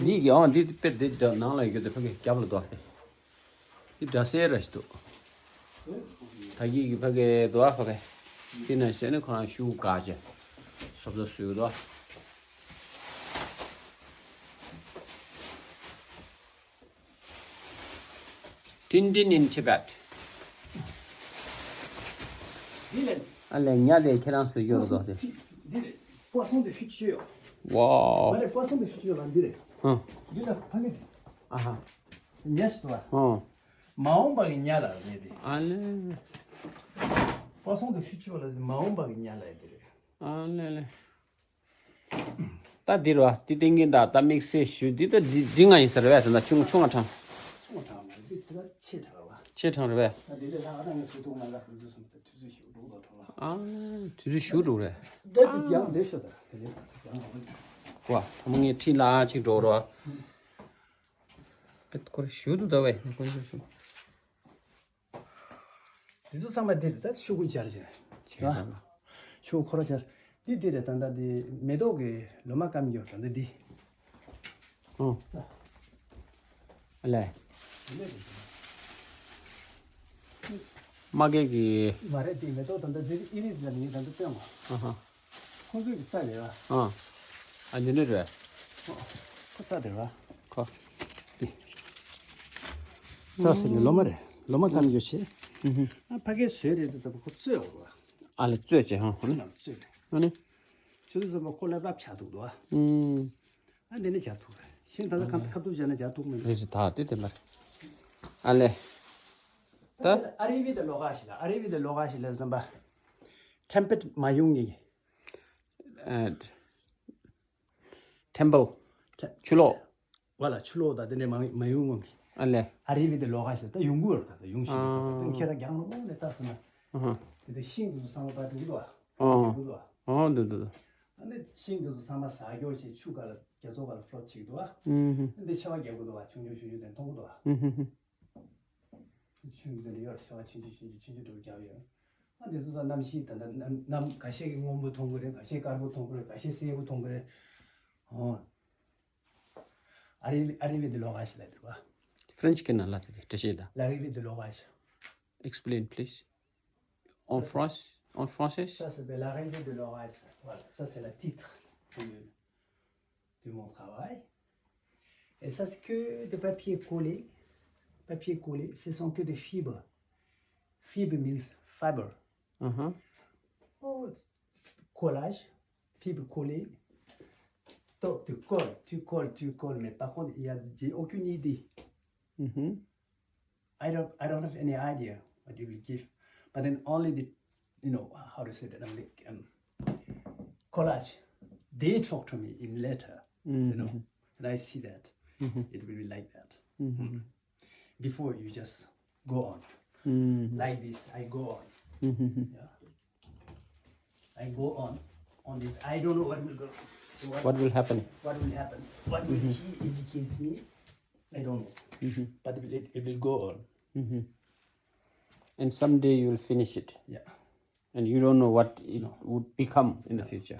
འདི་གི་ཨང་འདི་དཔེ་འདི་འདྲ་ནང་ལ་ཡོད་དེ་ཕ་གི་རྒྱབ་ལ་འདུག་ཨ། འདི་འདྲ་སེ་ར་ཞིག་འདུག་ད་གི་གི་ཕ་གི་འདུག་ཨ་ཕ་གི། འདི་ན་བྱས་ནས་ཁོ་རང་ཤུ་གུ་ག་བྱས་སོབ་སོབ་བཟོས་འདུག་ཨ། Tintin in Tibet. འདི་ལས། ཨ་ལས་ཉ་དེ་ཁྱེད་རང་བཟོས་ཡོད་རེད་དོ་དེ། འདི་ལས། པོ་སོང་དེ་ཤུ་ཅི་ཡོད། ཝའོ། མ་རེད་པོ་སོང་དེ་ཤུ་ཅི་ཡོད་ལ་འདི་རེད། ཧང་། འདི་ལ་ཕ་གི། ཨ་ཧ། ཉ་ཞིག་འདུག་བ། ཧང་། མ་འོངས་པ་གི་ཉ་ལ་ངས་དེ། ཨ་ལས། པོ་སོང་དེ་ཤུ་ཅི་ཡོད་ལ་མ་འོངས་པ་གི་ཉ་ལ་ཡ་དེ་རེད། ཨ་ལས་ལས། ད་འདིར་བ་འདི་ཏིང་གིན་ད་ད་དམིགས་བསལ་ཞུ་འདི་ད་འདི་འདི་ང་ཡིན་ཟེར་བས་ད་ན་ཆུང་ཆུང་ང་དྲང་། ཆུང་ང་དྲང་མ་རེད། འདི་ད་ཆེ་དྲགས་བ། ཆེ་དྲང་རེད་བས། ད་འདི་ལས་ལྷག་ད་ངས་སུ་ཐུག་ང་ལ་དུས་ཚོད་སོང་ད་དུས་ཚོད་ཞུ་འགྲོ་ད་དྲང་བ། ཨ་དུས་ཚོད་ཞུ་འགྲོ་རེད། ད་འདི་ཡང་འདི་ཤོད་ད་དེ་ནས་ད་ཡང་འགྲོ་རེད། ཝ། ད་མ་ངས་ཁྲིད་ལ་ཅིག་འགྲོ་རོགས། ཨ་ཁོ་ར་ཞུ་དུ་ད་ཝེ་ཁོ་ཞུ་ཞུ། དེ་ཚོ་ཚང་མ་འདིར་ད་ཤོག་གུ་སྦྱར་བྱས། བྱས་ཙང་། ཤོག་གུ་ཁོ་ར་སྦྱར། འདི་འདི་རེད། ད་ལྟ་འདི་མེ་ཏོག་གི་ལོ་མ་སྐམ་ཡོད། ད་ལྟ་འདི། ཨོ། ཙ། ཨ་ལས། དམག་སྐད་ཀྱི། མ་རེད། འདི་མེ་ཏོག་ད་ལྟ་འདི་ཨི་རིས་ལ་ངས་ད་ལྟ་སྟོན་པ། ཨ་ཧ། ཁོ་ཚོས་ཀྱི་རྩ་རེད་བ། ཨ། ཨ་འདི་འདྲ་རེད། ཁོ་རྩ་རེད་བ། ཁོ། འདི། རྩ་ཟེར་ནས་ལོ་མ་རེད། ལོ་མ་སྐམ་ཡོད་ཆེ། ཨ་ཕ་གིའི་བཟོས་རེད་དུས་ཙམ་པ་ཁོ་བཙོས་འོ་བ། ཨ་ལས་བཙོས་བྱས་ཧང་ཧང་། ཁོ་ནང་བཙོས་རེད། ཨ་ནི། ཆུ་ཚོད་ཙམ་པ་ཁོ་ལ་རབ་ཆགས་འདུག་དོ། ཨ་འདི་ནས་བྱ་ཐུབ་རེད། ཤིང་ད་ལྟ་ཁ་ཁ་ཐུག་བྱས་ན་བྱ་ཐུབ་མི་འདུག་རེད་རེད། ད་དེ་དེ་མ་རེད། ཨ་ལས། ད། ཨ་རི་བི་དེ་ལོ་ག་ཞིག་ལ། ཨ་རི་བི་དེ་ལོ་ག་ཞིག་ལ་ཙམ་པ། ཊེམ་པེཊ་མ་ཡོང་གི། ཨ། ཊེམ་པལ། ཊེ། ཆུ་ལོག་ཝ་ལ་ཆུ་ལོག་ད་དེ་འདྲ་མ་མ་ཡོང་ངོ་གི། ཨ་ལས། ཨ་རི་བི་དེ་ལོ་ག་ཞིག་ད་ཡོང་གི་ཡོད་རེད། ད་ད་ཡོང་ཤེས་ཨ། ཁྱེད་རང་རྒྱང་ལ་མོ་ནས་ལྟ་སོང་ན། ཨ་ཧ། དེ་དེ་ཤིང་དེ་ཚོ་ཚང་མ་ད་འགྲིག་གི་འདུག་ཨ། ཨ། འགྲིག་གི་འདུག་ཨ། ཨ་འདུག་འདུག་འདུག་ཨ་ནི་ཤིང་དེ་ཚོ་ཚང་མ་ཟ་རྒྱུ་བྱས་ཆུ་ག་ལ་རྒྱ་མཚོ་ག་ལ་ཕློཊ་བྱེད་ཀྱི་འདུག་ཨ། ཨུ་ཧུ། ཨ་འདི་ཆར་པ་རྒྱག་གི་འདུག་ཨ། ཆུང་ཆུང་ཆུང་ཆུང་དེ་མཐོང་གི་འདུག་ཨ། ཨུ་ཧུ་ཧུ། ཆུང་ཆུང་དེ་འདྲ་ཡོད། ཆར་པ་ཆུང་ཆུང་ཆུང་ཆུང་ཆུང་ཆུང་འདྲ་བོ་རྒྱག་ཡོད། ཨ་འདི་ཚོ་ས་གནམ་གཤིས་ད་ལྟ་གནམ་གནམ་ཁ་ཤས་ཀྱིས་སྔོན་པོ་མཐོང་གི་རེད། ཁ་ཤས་དཀར་པོ་མཐོང་གི་རེད། ཁ་ཤས་སེར་པོ་མཐོང་གི་རེད། ཨོ། Arrivée, arrivée de l'orage, là, tu vois. French སྐད་ནང་ལབ་དེ་འགྲེལ་བཤད་དང་། L'arrivée de l'orage. Explain, please. En France, en français. Ça, c'est l'arrivée de l'orage. Voilà, ça, c'est le titre de, de mon travail. Et ça, c'est que de papier collé. Papier collé, ce sont que des fibres. Fibre means fiber. Uh-huh. Oh, collage, fibre collée. Donc, tu colles, tu colles, tu colles, mais par contre, il y a, j'ai aucune idée. Mhm. I don't, I don't have any idea what you will give. But then only the, you know, how to say that, I'm like, um, collage. They talk to me in letter, you know, and I see that it will be like that. Mhm. Before you just go on. Like this, I go on. Yeah. I go on, on this. I don't know what will go. So what, what will happen? What will happen? What will he educates me? I don't know. But it, it will go on. And someday you will finish it. Yeah. And you don't know what it would become in the future.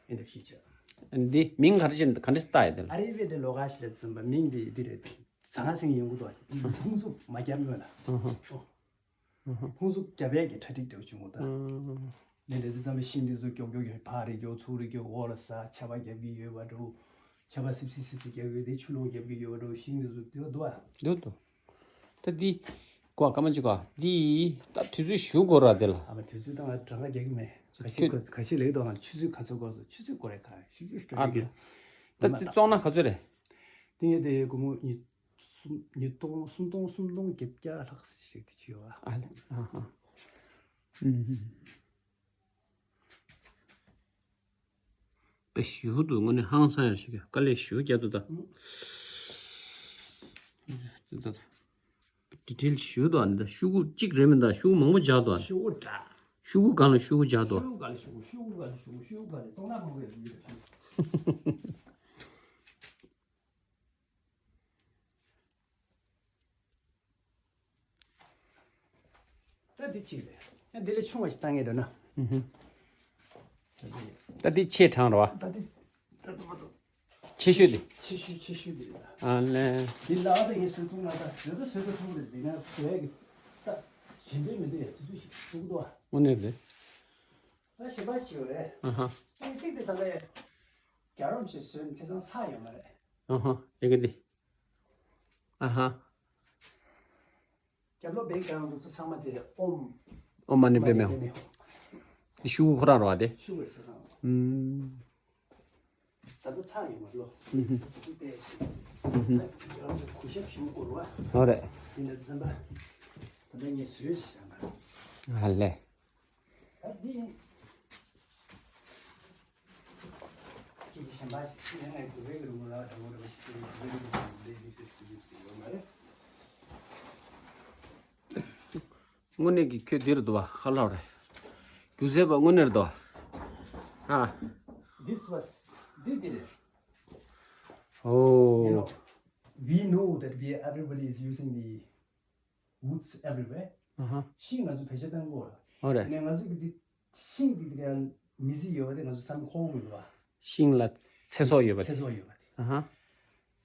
In the future. And འདི་མིང་ག་རེ་བྱས་ག་འདྲ་བཏགས་ཡོད་དེ་ལ། Arrivée de l'orage ལ་ཟེར་བ་མིང་འདི་འདི་རེད། ཟང་ཟིང་ཡོང་གི་འདུག་ཕུང་སུབ་མ་བརྒྱབ་ཡོད་ལ། ཕུང་སུབ་བརྒྱབ་ཡས་ཀྱི་གྲ་སྒྲིག་འདྲ་བོ་བྱུང་གི་འདུག་ནས་ལས་དེ་ཙམ་པའི་ཤིང་འདི་ཚོ་མགྱོགས་མགྱོགས་ཀྱི་ཕར་རེ་མགྱོགས་ཚུར་རེ་མགྱོགས་འོག་ལ་ཟག་ཆར་པ་བརྒྱབ་ཀྱི་ཡོད་པ་འདྲ་བོ། ཆར་པ་སིབ་སིབ་སིབ་སིབ་བརྒྱབ་ཡོད་དེ་ཆུ་ལོག་བརྒྱབ་ཀྱི་ཡོད་པ་འདྲ་བོ། ཤིང་འདི་ཚོ་འདི་འདུག་ཨ། འདུག་འདུག་ད་འདི། ཀོ་སྐར་མ་གཅིག་ག་འདི་ད་དུས་ཚོད་ཞུ་དགོས་ར་དེ་ལ། ཨ་མ་དུས་ཚོད་དང་གྲངས་ཀ་རྒྱག་གི་མེད། ག་ཤེད་ཁྱོད་ག་ཤེད་ལེགས་དང་ཆུ་ཚོད་ག་ཚོད་གོ་སོང་། ཆུ་ཚོད་གོ་རེ་ག་ཆུ་ཚོད་ཤོ་ཨ་རེ་གི་གི་ད་འདི་བཙོང་ན་ག་ཚོད་རེད། དེ་ངས་དེ་སྒོར་མོ་ཉིས་གསུམ་ཉིས་སྟོང་གསུམ་སྟོང་གསུམ་སྟོང་བརྒྱད་བརྒྱ་ལྷག་ཞིག་དེ་ཅི་ཡོད་ཨ། ཨ་ལེ་ཨ་ཧ། ཨུམ། དཔེ་ཞིབ་ཏུ་དངོས་གནས་ཧང་སང་ཡ་ཞིག་གི་དཀའ་ལས་ཞིབ་རྒྱག་ཏུ་ད། ཨུམ། ད་ད། ཌི་ཊེལ་ཞིབ་ཏུ་ཨ་ནི་ད་ཤོག་གུ་གཅིག་རེད་མིན་ད་ཤོག་གུ་མང་པོ་སྦྱར་ཏུ་ཨ་ནི། ཤོག་གུ་འདྲ། ཤོག་གུ་སྒང་ལ་ཤོག་གུ་སྦྱར་ཏུ། ཤོག་གུ་སྒང་ལ་ཤོག་གུ་ཤོག་གུ་སྒང་ལ་ཤོག་གུ་ཤོག་གུ་སྒང་ལ་གཏོང་ན་མང་པོ་ཡོད་ཡོད། ད་འདི་གཅིག་རེད། ཡང་འདི་ལས་ཆུང་བ་ཞིག་བཏང་ངེས་འདུག་ན། ཨུ་ཧུ། ད་འདི་ཆེ་གྲངས་རེད་བ། ད་འདི་ད་འདི་མ་གཏོགས། ཆེ་ཤོས་འདི། ཆེ་ཤོས་ཆེ་ཤོས་འདི་རེད་ད། ཨ་ལེ། འདི་ལ་ད་ངས་བཟོས་ཐུབ་ན་ད་བཟོས་ད་བཟོས་ད་ཐུབ་རེད་ཟེར་ན་བཟོས་ཡག་གི་ད་ཞེ་འདྲ་མི་འདུག་ཡ་དེ་ཚོ་ཞིག་ཐུབ་འདུག་ཨ། དངོས་གནས་རེད། ད་ཞེ་པ་ཞིག་ཡོད་རེད། ཨ་ཧ། ཨེ་གཅིག་དེ་ད་ལྟ་ཡ་རྒྱ་རོམ་ཞིག་བཟོས་ནས་དེ་ཚང་ཚར་ཡོད་མ་རེད། ཨ་ཧ། ཡ་གི་འདི། ཨ་ཧ། རྒྱབ་ལོགས་བེག་གང་འདུག་ཚོ་ཚང་མ་དེ་ཨོམ། ཨོམ་མ་ཎི་པདྨེ་ཧོ། འདི་ཤོག་གུ་ཁོ་རང་རེད་བ་དེ། ཤོག་གུ་རེད་ཚང་མ། ཨུམ། ད་ལྟ་ཚང་ཡོད་མ་ལོ། ཨུ་ཧུ། ཚིག་པས་ཤིག་ཨུ་ཧུ། ཡང་ཅིག་གུས་ཞབས་ཞུ་དགོས་རེད་བ། ཨོ་རེད། དེ་འདྲ་ཚན་པ། ད་ལྟ་ངས་བཟོས་ཤིག་བྱ་ང་། ཨ་ལེ། ད་འདི་ཡིན། ཁྱེད་ཀྱི་གཞན་པ་ཞིག་ཁྱེད་ངའི་དགོས་པའི་རུ་མོ་ལ་དྲང་མོ་རུ་མོ་ཞིག་ཁྱེད་ཀྱི་དགོས་པའི་རུ་མོ་ཞིག་ལས་ལས་སེ་སི་ཡོད་ཡོད་མ་རེད། དངོས་གནས་ཀྱི་ཁྱོད་འདིར་འདུག་བ་ཁ་ལག་རེད། རྒྱུ་ཟས་པ་དངོས་གནས་རེད་འདུག་བ། ཨ། This was, འདི་འདི་རེད། Oh. You know, we know that we, everybody is using the woods everywhere. Uh-huh. ཤིང་ང་ཚོ་བེད་སྤྱོད་གཏོང་གི་ཡོད་རེད། ཨོ་རེད། ཡིན་ནའི་ང་ཚོ་གི་འདི་ཤིང་འདི་འདི་ག་མི་ཚེ་ཡོད་པ་དེ་ང་ཚོ་བསམ་ཁོག་མི་འདུག་བ། ཤིང་ལ་ཚེ་སྲོག་ཡོད་པ་དེ། ཚེ་སྲོག་ཡོད་པ་དེ། ཨ་ཧ།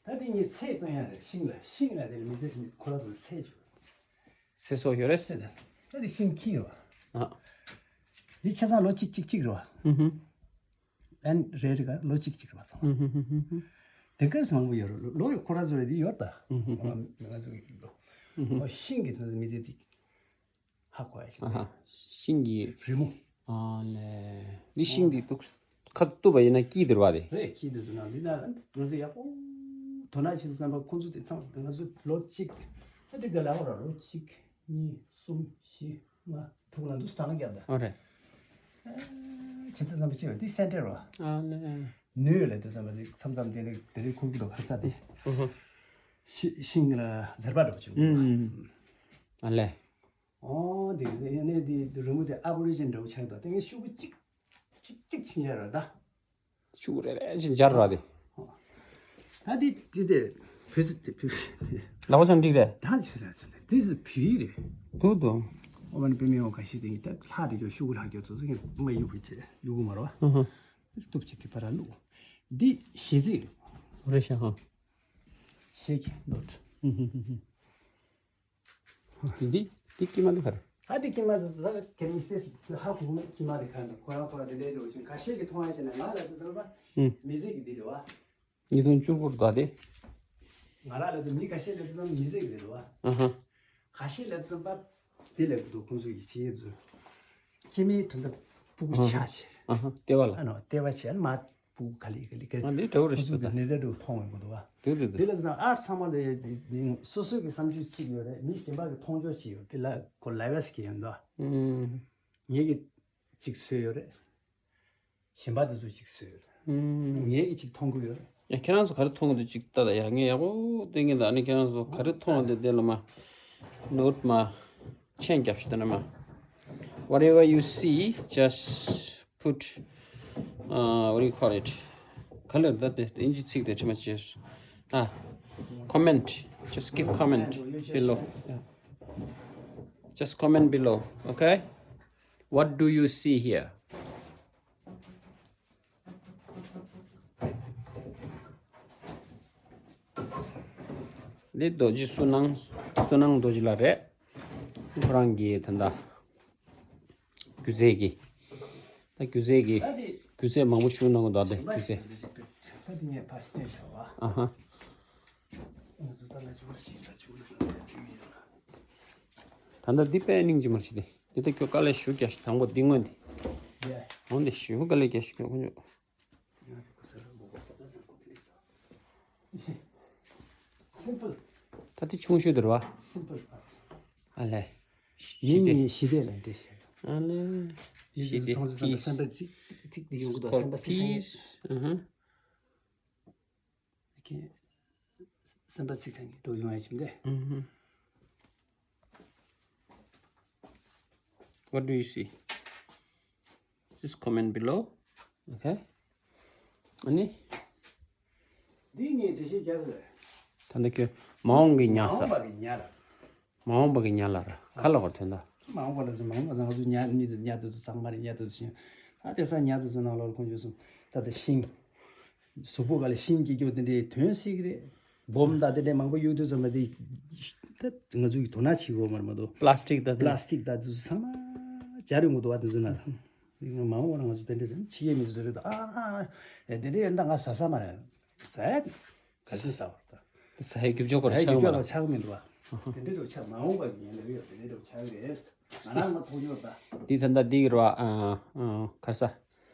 ད་དེ་ངས་ཚེ་གཏོང་ཡ་རེད། ཤིང་ལ་ཤིང་ལ་དེ་ལ་མི་ཚེ་ཁོ་རང་ཚོ་ལ་ཚེ་ཡོད། ཚེ་སྲོག་ཡོད་རེད། ཚེ་ད་ད་དེ་ཤིང་ཁྱི་ཡོད། ཨ། འདི་ཆ་ཚང་ལོ་གཅིག་གཅིག་གཅིག་རེད་བ། ཨུ་ཧུ། ཨན་རེད་རེད་ག་ལོ་གཅིག་གཅིག་རེད་བ་སོང་། ཨུ་ཧུ་ཧུ་ཧུ་ཧུ། དེ་ག་ཚོད་མང་པོ་ཡོད་རེད། ལོ་ཡོད་ཁོ་རང་ཚོ་རེད་དེ་ཡོད་ད། ཨུ་ཧུ་ཧུ། ང་ཚོ་གི་ལོ། ཨུ་ཧུ། ཨོ་ཤིང་གི་ཐོག་ནས་མི་ཚེ་དེ། ཧ་གོ་ཡ་ཞིག་ཨ་ཧ། རེད། ཤིང་གི་རི་མོ། ཨ་ལས། འདི་ཤིང་འདི་ཏོག་ཁ་གཏུབ་པ་ཡིན་ན་སྐྱིད་འདིར་བ་རེད། རེད། སྐྱིད་འདི་ཚོ་ན་འདི་ན་ང་ཚོ་ཡག་པོ་དོ་སྣང་བྱེད་དུས་ཙམ་པ་ཁོང་ཚོ་དེ་ཚང་ང་ཚོ་ལོ་གཅིག་ད་འདི་ག་ལ་ཧོ་ར་ལོ་གཅིག་གཉིས་གསུམ་བཞི་ལྔ་དྲུག་ལ་འདུག་སྟངས་རྒྱབ་ད། ཨ་རེད། བྱེད་དུས་ཙམ་པ་ཅི་ཡོད་འདི་སེན་ཊར་བ། ཨ་ལས། ནུས་ལ་དུས་ཙམ་པ་འདི་མཚམས་མཚམས་དེ་འདྲ་དེ་འདྲ་ཁུག་གི་འདུག་ཁ་ས་དེ། ཨ་ཧ། ཤི་ཤིང་ལ་ཟེར་པ་འགྲོ་བྱུང་། ཨ་ལས། ཨོ་དེ་དེ་ཡ་ནས་དེ་རི་མོ་དེ་ཨ་བོ་རི་ཇིན་འདྲ་བོ་ཆགས་འདུག་དེ་ངས་ཤུགས་པ་གཅིག་གཅིག་གཅིག་ཕྱིན་ཡ་ར་ད། ཤུགས་རེ་རེ་ཞིག་འབྱར་ར་དེ། ད་དེ་དེ་དེ་བུ་ཚ་དེ་བུ་དེ། ལག་པ་ཆང་འགྲིག་རེད། ད་དེ་དེ་དེ་བུ་རེད། གུ་དོ། ཨོ་མ་ནི་པེ་མེ་འོ་ཁ་ཤི་དེ་ད་ལྷ་དེ་ཀྱོ་ཤུགས་ལྷ་ཀྱོ་ཚོ་ཚོ་ངས་མ་ཡུ་བུ་ཆེ་ཡུ་གུ་མ་ར་བ། ཨ་ཧ། དེ་སྟུབ་ཆེ་དེ་པ་ར་ལུ། འདི་ཞེ་ཚིག་རེད། རེད་ཤག་ཧ། ཤེ་ཀི་ནོ་ཊི། ཨ་ཧ་ཧ་ཧ། འདི་འདི་ཀི་མ་འདི་ག་རེ། ཨ་འདི་ཀི་མ་འདི་ད་ཀེ་མི་སི་ཧ་གོ་མེད། ཀི་མ་འདི་ག་འདུག་ཁོ་རང་ཁོ་རང་འདི་འདྲའི་འགྲོ་བཞིན་ཁ་ཤས་ཀྱིས་མཐོང་ཡ་བྱས་ན་ང་ལ་དེ་ཚོ་ལ་ཨུམ། མི་ཟེར་གི་འདི་རེད་བ། ཉིས་སྟོང་བཅུ་དགུ་རུ་ད་དེ། ང་རང་ལ་དེ་མི་ཁ་ཤས་ལ་དེ་ཚོ་མི་ཟེར་གི་རེད་བ། ཨ་ཧ། ཁ་ཤས་ལ་དེ་ཚོ་པ་དེ་ལ་གི་འདུག་ཁོང་ཚོ་ཡི་ཆེ་ཚོ། ཁྱི་མིའི་དྲན་ད་སྤུ་གུ་ཆགས་བྱས། ཨ་ཧ། ལྟེ་བ་ལ། ཨ་ནོ་ལྟེ་བ་བྱས་མ། སྤུ་གུ་ག་ལེ་ག་ལེ་ག་ལེ། ཨ་འདི་འདྲ་བོ་རེད་ཁོ་ཚོ་ཤག་གི་ད་ནི་རེ་རུ་མཐོང་བའི་གོ་འདུག་བ། དེ་དེ་དེ། དེ་ལ་ཚང་ཨར་ཚང་མ་ལ་སོ་སོའི་གི་བསམ་ཚུལ་གཅིག་ཡོད་རེད། མི་གཞན་པ་གི་མཐོང་ཕྱོགས་གཅིག་ཡོད་དེ་ལ་ཁོ་ལ་བས་གི་ཡོད་འདུག་ཨུམ། ངེད་ཀྱི་གཅིག་བཟོས་ཡོད་རེད། གཞན་པ་དེ་ཚོ་གཅིག་བཟོས་ཡོད་རེད། ཨུམ། ངེད་ཀྱི་གཅིག་མཐོང་གི་ཡོད་རེད། ཡ་ཁྱེད་རང་ཚོ་ག་རེ་མཐོང་གི་འདུག་གཅིག་ལྟ་ད་ཡ། ངས་ཡག་པོ་བསྟན་གི་འདུག་ཨ་ནི་ཁྱེད་རང་ཚོ་ག་རེ་མཐོང་གི་འདུག་དེ་ལ་མ་ནོར་མ། མཆན་རྒྱབ་ཤིག་དེ་ན་མ། Whatever you see, just put, uh, what do you call it? ག་ལེར་ད་དེ་དབྱིན་ཇི་ཚིག་དེ་ཁྲིད་མ་བྱེད། ཨ། Comment. Just give comment below. Yeah. Just comment below, okay? What do you see here? འདི་རྡོ་རྗེ་བསོད་ནམས། བསོད་ནམས་རྡོ་རྗེ་ལགས་རེད། ཁོ་རང་གིས་ད་ལྟ་སྒྱུ་རྩལ་གྱི། ད་སྒྱུ་རྩལ་གྱི། སྒྱུ་རྩལ་མང་པོ་ཞིག་གནང་གི་འདུག་དེ་སྒྱུ་རྩལ། ཨ་ཧ། ད་ལྟ་འདི་དཔེ་སྙིང་རྗེ་མོ་ཞིག་དེ། འདི་ད་ཁྱོད་དཀའ་ལས་ཞུ་རྒྱག་ཞིག་དང་པོ་འདི་སྔོན་འདི། འོང་འདི་ཞུ་དཀའ་ལས་རྒྱག་ཞིག་ཁྱོད་ཁོ་ཚོ། Simple. ད་དེ་ཆུང་ཤོས་དེ་རེད་བ། Simple art. ཨ་ལས། ཞི་བདེ། ཡིན་ངེས་ཞི་བདེ་ལ་འདྲེ་ཞིག་ཨ་ལས། ཞི་བདེ། མཐོང་ཚུལ་བསམ་པ་ཚིག་ཐིག་འདི་ཡོང་གི་འདུག་བསམ་པ་ཚིག་ཚང་ཡིན། ཨ་ཧ། Okay. བསམ་པ་ཚིག་ཚང་གི་འགྲོ་ཡོང་ཡ་ཞིག་འདི། ཨ་ཧ། What do you see? Just comment below. Okay. ཨ་ནི། འདི་ངས་འགྲེལ་བཤད་རྒྱག་དགོས། ད་ནི་ཁྱོད་མ་འོངས་ཀྱི་ཉ་ས། མ་འོངས་པ་གི་ཉ་ལ། མ་འོངས་པ་གི་ཉ་ལ་ར་ག་ལ་བར་ཐོན་ད། མ་འོངས་པ་ལ་ཟེར་མ་འོངས་པ་ང་ཚོ་ཉ་གཉིས་ཚོ་ཉ་དེ་ཚོ་ཚང་མ་རེད། ཉ་དེ་ཚོ་ཤིང་ད་དེ་ས་ཉ་དེ་ཚོ་ནང་ལོགས་ཁོང་ཚོས་སོང་ད་དེ་ཤིང་གཟུགས་པོ་ག་ལ་ཤིང་སྐྱེ་རྒྱུ་དེ་འདྲའི་ཐོན་སྲིད་ཀྱི་རེད། སྦོམ་ད་དེ་འདྲའི་མང་པོ་གཡུག་དུས་ཙམ་པ་དེ་ད་ང་ཚོ་གི་དོ་སྣང་བྱེད་དགོས་མ་རེད་མ་གཏོགས། པ་ལ་སི་ཊིག་ད་དེ། པ་ལ་སི་ཊིག་ད་དེ་ཚོ་ཚང་མ་སྦྱར་ཡོང་གི་འདུག་བ། དེ་ཚོ་ན་ད་མ་འོངས་པ་ང་ཚོ་དེ་འདྲ་ཕྱི་རྒྱལ་མི་ཚོ་རེད་ད། ཨ་ཨ་ཨ་དེ་འདྲའི་ཡོད་ན་ད་ང་ཟ་ས་མ་རེད། ཟ་ཡ་ག་ཚོད་ཟ་བར་ད། ཟ་ཡ་རྒྱུ་ཆ་སྐོར་ཟ་ཡ་ཆགས་རྒྱུ་ཆ་མ་སྐོར་རེད། ཆགས་མི་འདུག་བ། དེ་འདྲའི་འདྲ་ཆགས་མ་འོངས་པ་ཡིན་ལབ་ཡོད། དེ་འདྲའི་འདྲ་ཆགས་ཀྱི་རེད། ང་རང་མ་མཐོང་མྱོང་ད། འདི་ད་ལྟ་འདི་གི་རེད་བ། ཨ་ཨ་ག་རེ་ཟ།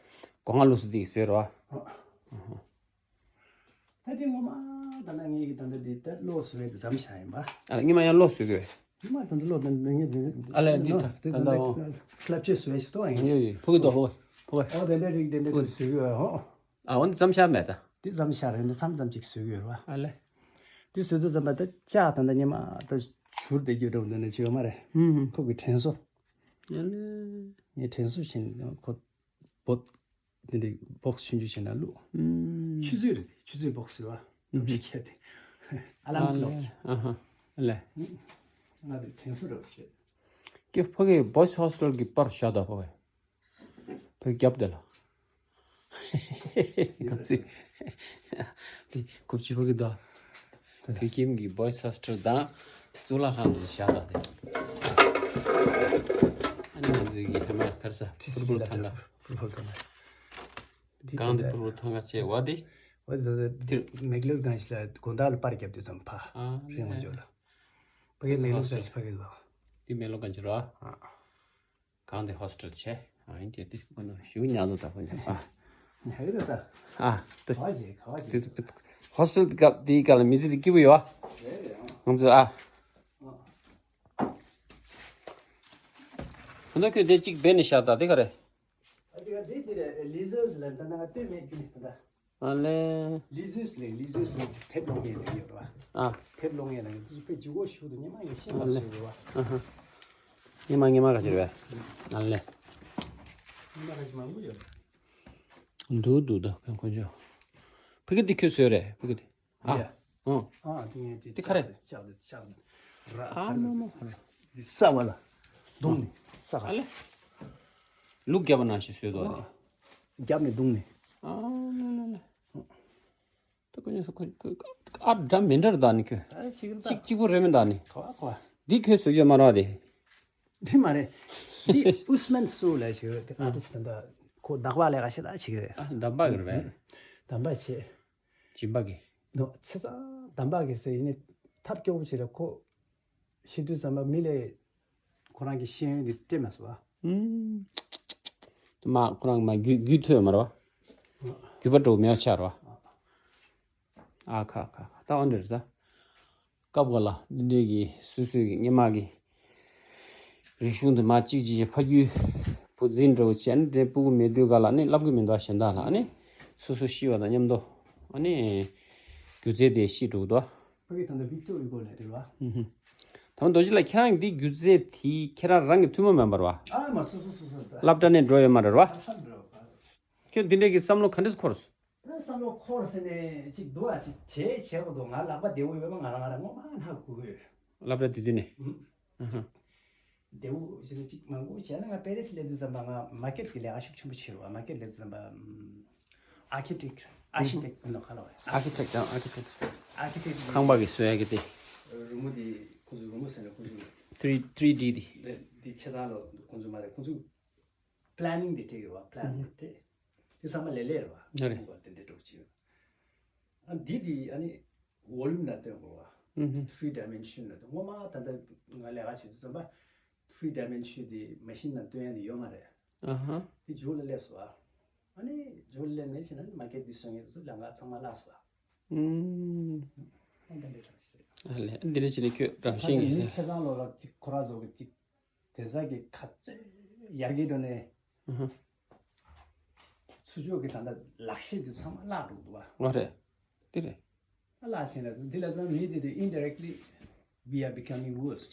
སྒོ་ང་ལུགས་སུ་འདི་གི་བཟོས་རེད་བ། ད་འདི་ངོ་མ་ད་ལྟ་ངེད་ཀྱི་ད་ལྟ་འདི་ད་གློག་བཟོ་བའི་འདི་མཚམས་བཞག་ཡིན་པ། ཨ་ལ་སྔོན་མ་ཡང་གློག་བཟོས་དགོས། སྔོན་མ་ད་ལྟ་གློག་ད་ལྟ་ངེད་འདི། ཨ་ལས་འདི་ད་ད་ལྟ་འོ། སྐལ་ཆས་བཟོ་བའི་ཞིག་ཏོ་ཡིན། ཡོད་ཡོད། ཕུ་གི་ཏོ་ཕུ་གི་ཕུ་གི། ཨོ་དེ་འདྲ་རིགས་དེ་འདྲ་ཕུ་གི་རིགས་བཟོས་ཡོད་ཧོ། ཨ་འོ་འདི་མཚམས་བཞག་མེད་ད། འདི་མཚམས་བཞག་རེད། འདི་མཚམས་མཚམས་ཅིག་བཟོས་ཡོད་རེད་བ། ཨ་ལས། འདི་བཟོས་དུས་ཙམ་པ་ད་ལྕགས་ད་ལྟ་སྔོན་མ་ད་བཞུར་བསྡད་རྒྱུ་འདྲ་བོ་འདི་འདྲ་བྱེད་ཡོད་མ་རེད། ཧུམ་ཧུམ། ཁོ་གི་དྲན་གསོ། ཨ་ལས། ངས་དྲན་གསོ་བྱས་ནས་ཁོ་བོད། དེ་འདྲའི་བོག་སི་ཆུང་ཆུང་བྱས་ན་བླུགས། ཨུམ། ཆུ་ཚོད་རེད། ཆུ་ཚོད་སྦོག་སི་རེད་བ། ཨུ་ཧུ། ཁྱེད་དེ། ཨ་ལམ་ཨ་ཀློག་ལེ། ཨ་ཧ། ཨ་ལེ། ང་དེ་དྲན་གསོ་རོགས་བྱེད། ཀྱེ་ཕ་གི་བོ་ཡི་སི་ཧོ་སི་ཊལ་གི་པར་བཞག་ད་ཕ་གི། ཕ་གི་རྒྱབ་དེ་ལ། ང་ཚོས་དེ་ཁུབ་ཅི་ཕ་གི་ད། བོད་ཁྱིམ་གྱི་བོ་ཡི་སི་ཧོ་སི་ཊལ་དང་གཙུག་ལག་ཁང་དུ་བཞག་ད་དེ། ཨ་ནི་ང་ཚོས་ཀྱི་ཧེ་མ་གར་ས་ཕུར་ཕུར་ཐང་ག་ཕུར་ཕུར་ཐང་ག་གང་དེ་ཕུར་ཕུར་ཐང་ག་བྱས་བ་དེ། འོ་དེ་དེ་མེག་ལོར་གང་ཞིག་ལ་དགོང་དག་ལ་པར་རྒྱབ་དུས་ཙམ་ཕ་ཨ་རིང་མ་འཇོག་ལ། ཕ་གི་མེག་ལོར་གང་ཞིག་ཕ་གི་ལ། དེ་མེག་ལོར་གང་ཞིག་ར། ཨ། གང་དེ་ཧོ་སི་ཊལ་བྱས། ཨ་ཡིན་དེ་དེ་ཁོ་ན་ཞུ་ཉག་ཚོ་ད་ཁོ་ཉག་ཨ། ཉག་གི་རེད་ད། ཨ་ད། ག་བ་བྱེད་ག་བ་དེ་བྱེད། ཧོ་སི་ཊལ་སྐབས་དེའི་སྐབས་ལ་མི་ཚེ་དེ་སྐྱིད་པོ་ཡོད་ཨ། རེད་རེད་ཨང་། ང་ཚོ་ཨ། ཨ། ད་ཁྱོད་དེ་གཅིག་བེད་ནས་བཞག་ད་དེ་ག་རེད། ཨ་དེ་ག་དེ་དེ་རེད་ལི་ཟར་ལ་ད་ན་སྟོད་མེད་ཀྱི་ནི་ད། ཨ་ལེ། ལི་ཟུས་ལེ་ལི་ཟུས་ལེ་དེབ་ཀློག་མཁན་དེ་ཡོད་རེད་བ། ཨ། དེབ་ཀློག་མཁན་ལ་ང་ཚོ་དཔེ་ལྗིད་ཁོག་ཞུ་འདུག་སྔོན་མ་ངས་ཤེས་ཨ་མ་ལེ། ཞུ་རེད་བ། ཨ་ཧ། སྔོན་མ་སྔོན་མ་ག་ཅིག་རེད་བས། ཨ་ལེ། སྔོན་མ་ག་ཅིག་མང་པོ་ཡོད་རེད། འདུག་འདུག་ད་ཁོང་ཁོང་ཚོ། ཕ་གི་དེ་ཁྱོད་བཟོས་རེད་ཕ་གི་དེ། ཨ། ཡ། ཨོ། ཨ་དེ་ངས་དེ་དེ་ག་རེ། ལྕགས་དེ་ལྕགས་དེ་ར་ཨ་ཁ་མ་མ་ཁ་རེ། དེ་ས་བ་ལ་བརྡུངས་ནས་ས་ཨ་ཁ་ལེ། ལུག་བརྒྱབ་པ་ནང་བཞིན་བཟོས་འདུག་ཨ་ནི། བརྒྱབ་ནས་བརྡུངས་ནས། ཨ་ལེ་ལེ་ལེ། ད་ཁོ་ཉོས་སོ་ཁོ་ཁོ་ཨ་འདྲ་མི་འདྲ་རེད་ད་ནི་ཁོ། ད་ཞིག་རེད་ད། གཅིག་གཅིག་པོ་རེད་མི་འདུག་ནི། ག་བ་ག་བ། འདི་ཁོས་བཟོས་ཡོད་མ་རེད་དེ། འདི་མ་རེད། འདི་ཨུས་མན་སུ་ལ་ཞིག་རེད་དེ་ཨ་ཨར་ཏིས་ད་ཁོ་དག་པ་ལས་ཀ་ཤེས་ད་ཞིག་རེད། ཨ་དམ་པ་གི་རེད་པས། དམ་པ་བྱེད། སྦྱིན་པ་གི། ནོ་ཚེ་ཚང་དམ་པ་གི་ཟེར་ཡིན་ནི་ཐབས་སྐྱོ་བོ་ཞིག་རེད་ཁོ། ཤི་དུས་ཙམ་པ་མི་ལས་ཁོ་རང་གི་ཤེས་ཡོན་འདི་སྤྲད་མ་སོང་བ། ཨུམ། མ་ཁོ་རང་མ་རྒྱུས་རྒྱུས་ཐོས་མ་རེད་བ། རྒྱུས་པ་འགྲོ་མེད་ཆགས་རེད་བ། ཨ་ཁ་ཁ་ཁ་ད་འོ་འདྲ་རེད་ད། སྐབས་འགའ་ལ་འདི་འདྲའི་གི་སོ་སོའི་གི་སྔོན་མ་གི་རིག་གཞུང་དུ་མ་གཅིག་གཅིག་ཕ་རྒྱུད་བུ་འཛིན་འདྲ་བོ་བྱས་ནས་དེ་སྤུ་གུ་མེད་དུས་ག་ལ་ནི་བསླབ་གི་མི་འདུག་གཞན་དག་ལ་ནི་སོ་སོ་ཤི་བ་དང་མཉམ་དུ་ཨ་ནི་སྒྱུ་རྩལ་དེ་ཤི་འགྲོ་གི་འདུག་ཕ་གི་ད་ལྟ་ཝིག་ཏོར་ཡུ་གོ་ལ་རེད་བ། ཧུམ་ཧུམ། དམ་རྡོ་རྗེ་ལ་ཁྱེད་རང་གི་འདི་སྒྱུ་རྩལ་དེ་ཁྱེད་རང་རང་གི་ཐུན་མོང་མིན་པ་རེད་བ། ཨ་མ་སོ་སོ་སོ་སོ་ད། སློབ་གྲྭ་ནས་འགྲོ་ཡོད་མ་རེད་བ། ཨ་ཧ་འགྲོ་བ། ཁྱོད་འདི་འདྲའི་གི་བསམ་བློ་ག་འདྲས་འཁོར་སོང་། ད་བསམ་བློ་འཁོར་ཟེར་ནས་ཅིག་འདུག་ཨ་ཅིག་བྱས་བྱས་པ་འདུག་ང་ལག་པ་བདེ་བོ་ཡོད་པ་ང་རང་ང་རང་ངོ་མ་ཧ་གོ་གི་ཡོད། སློབ་གྲྭ་དེ་དུས་ནས། ཨུམ། ཨ་ཧ། བདེ་བོ་བྱས་ནས་ཅིག་མང་པོ་བྱས་ན་ང་པེ་རི་སི་སླེབས་དུས་ཙམ་པ་ང་མ་ཀེ་ཊི་གི་ལས་ཀ་ཤུགས་ཆེན་པོ་བྱས་རོགས་མ་ཀེ་ཊི་སླེབས་དུས་ཙམ་པ་ཨ་ཁི་ཊེག་ཨ་ཤི་ཊེག་ནོ་ཁ་ལ་བ་ཨ་ཁི་ཊེག་དང་ཨ་ཁི་ཊེག་ཨ་ཁི་ཊེག་ཁང་པ་གི་བཟོ་ཡ་གི་དེ། རི་མོ་དེ་ཁོང་ཚོ་རི་མོ་ཟེར་ན་ཁོང་ཚོ་ཐི་རི་ཐི་རི་ཌི་དེ། དེ་ཆ་ཚང་ལ་ཁོང་ཚོ་མ་རེད་ཁོང་ཚོ་པ་ལེ་ནིང་དེ་སྤྲད་ཡོད་བ། པ་ལེ་ནིང་དེ་སྤྲད། དེ་ཚང་མ་ལས་ལས་རེད་བ། ཨ་རེད། ཚང་མ་དེ་འདྲ་འགྲོ་གི་ཡོད། ཨ་འདི་དེ་ཨ་ནི་ཝོ་ལུམ་ནང་སྟོན་དགོས་བ། ཨུ་ཧུ། ཐི་རི་ཌའི་མེན་ཤན་ནང་སྟོན། ངོ་མ་ད་ལྟ་ང་ལས་ཀ་བྱེད་དུས་ཙམ་པ་ཐི་རི་ཌའི་མེན་ཤན་དེ་མ་ཤིན་ནང་སྟོན་ཡ་དེ་ཡོད་མ་རེད། ཨ་ཧ། དེ་མཇུག་ལ་སླེབས་སོང་བ། ཨ་ནི་མཇུག་ལ་སླེབས་ནས་བྱས་ན་མ་ཀེ་ཊི་འདི་བཟོ་མཁན་ཚོ་ལས་ཀ་ཚང་མ་བརླགས་སོང་བ། ཨུམ། ཨ་འདི་འདྲ་གྲངས་ཤིག་རེད། ཨ་ལས་འདི་འདྲ་བྱས་ནས་ཁྱོད་རང་ཁ་སང་བཞིན་མི་གྱིས་ཆ་ཚང་ལོ་ལ་ཅིག་ཁོ་ར་བཟོ་གི་ཅིག་དེ་ཚ་གི་ཁ་རྩོད་ཡར་རྒྱས་འགྲོ་ནས། ཨ་ཧ། ཚུར་ཕྱོགས་ཀྱི་ད་ལྟ་ལག་ཤེས་དེ་ཚང་མ་བརླག་འགྲོ་གི་འདུག་བ། ཨ་རེད། དེ་རེད། ཨ་ལག་ཤེས་ལ་འདི་ལ་ཚང་མི་དེ་དུ་indirectly we are becoming worse.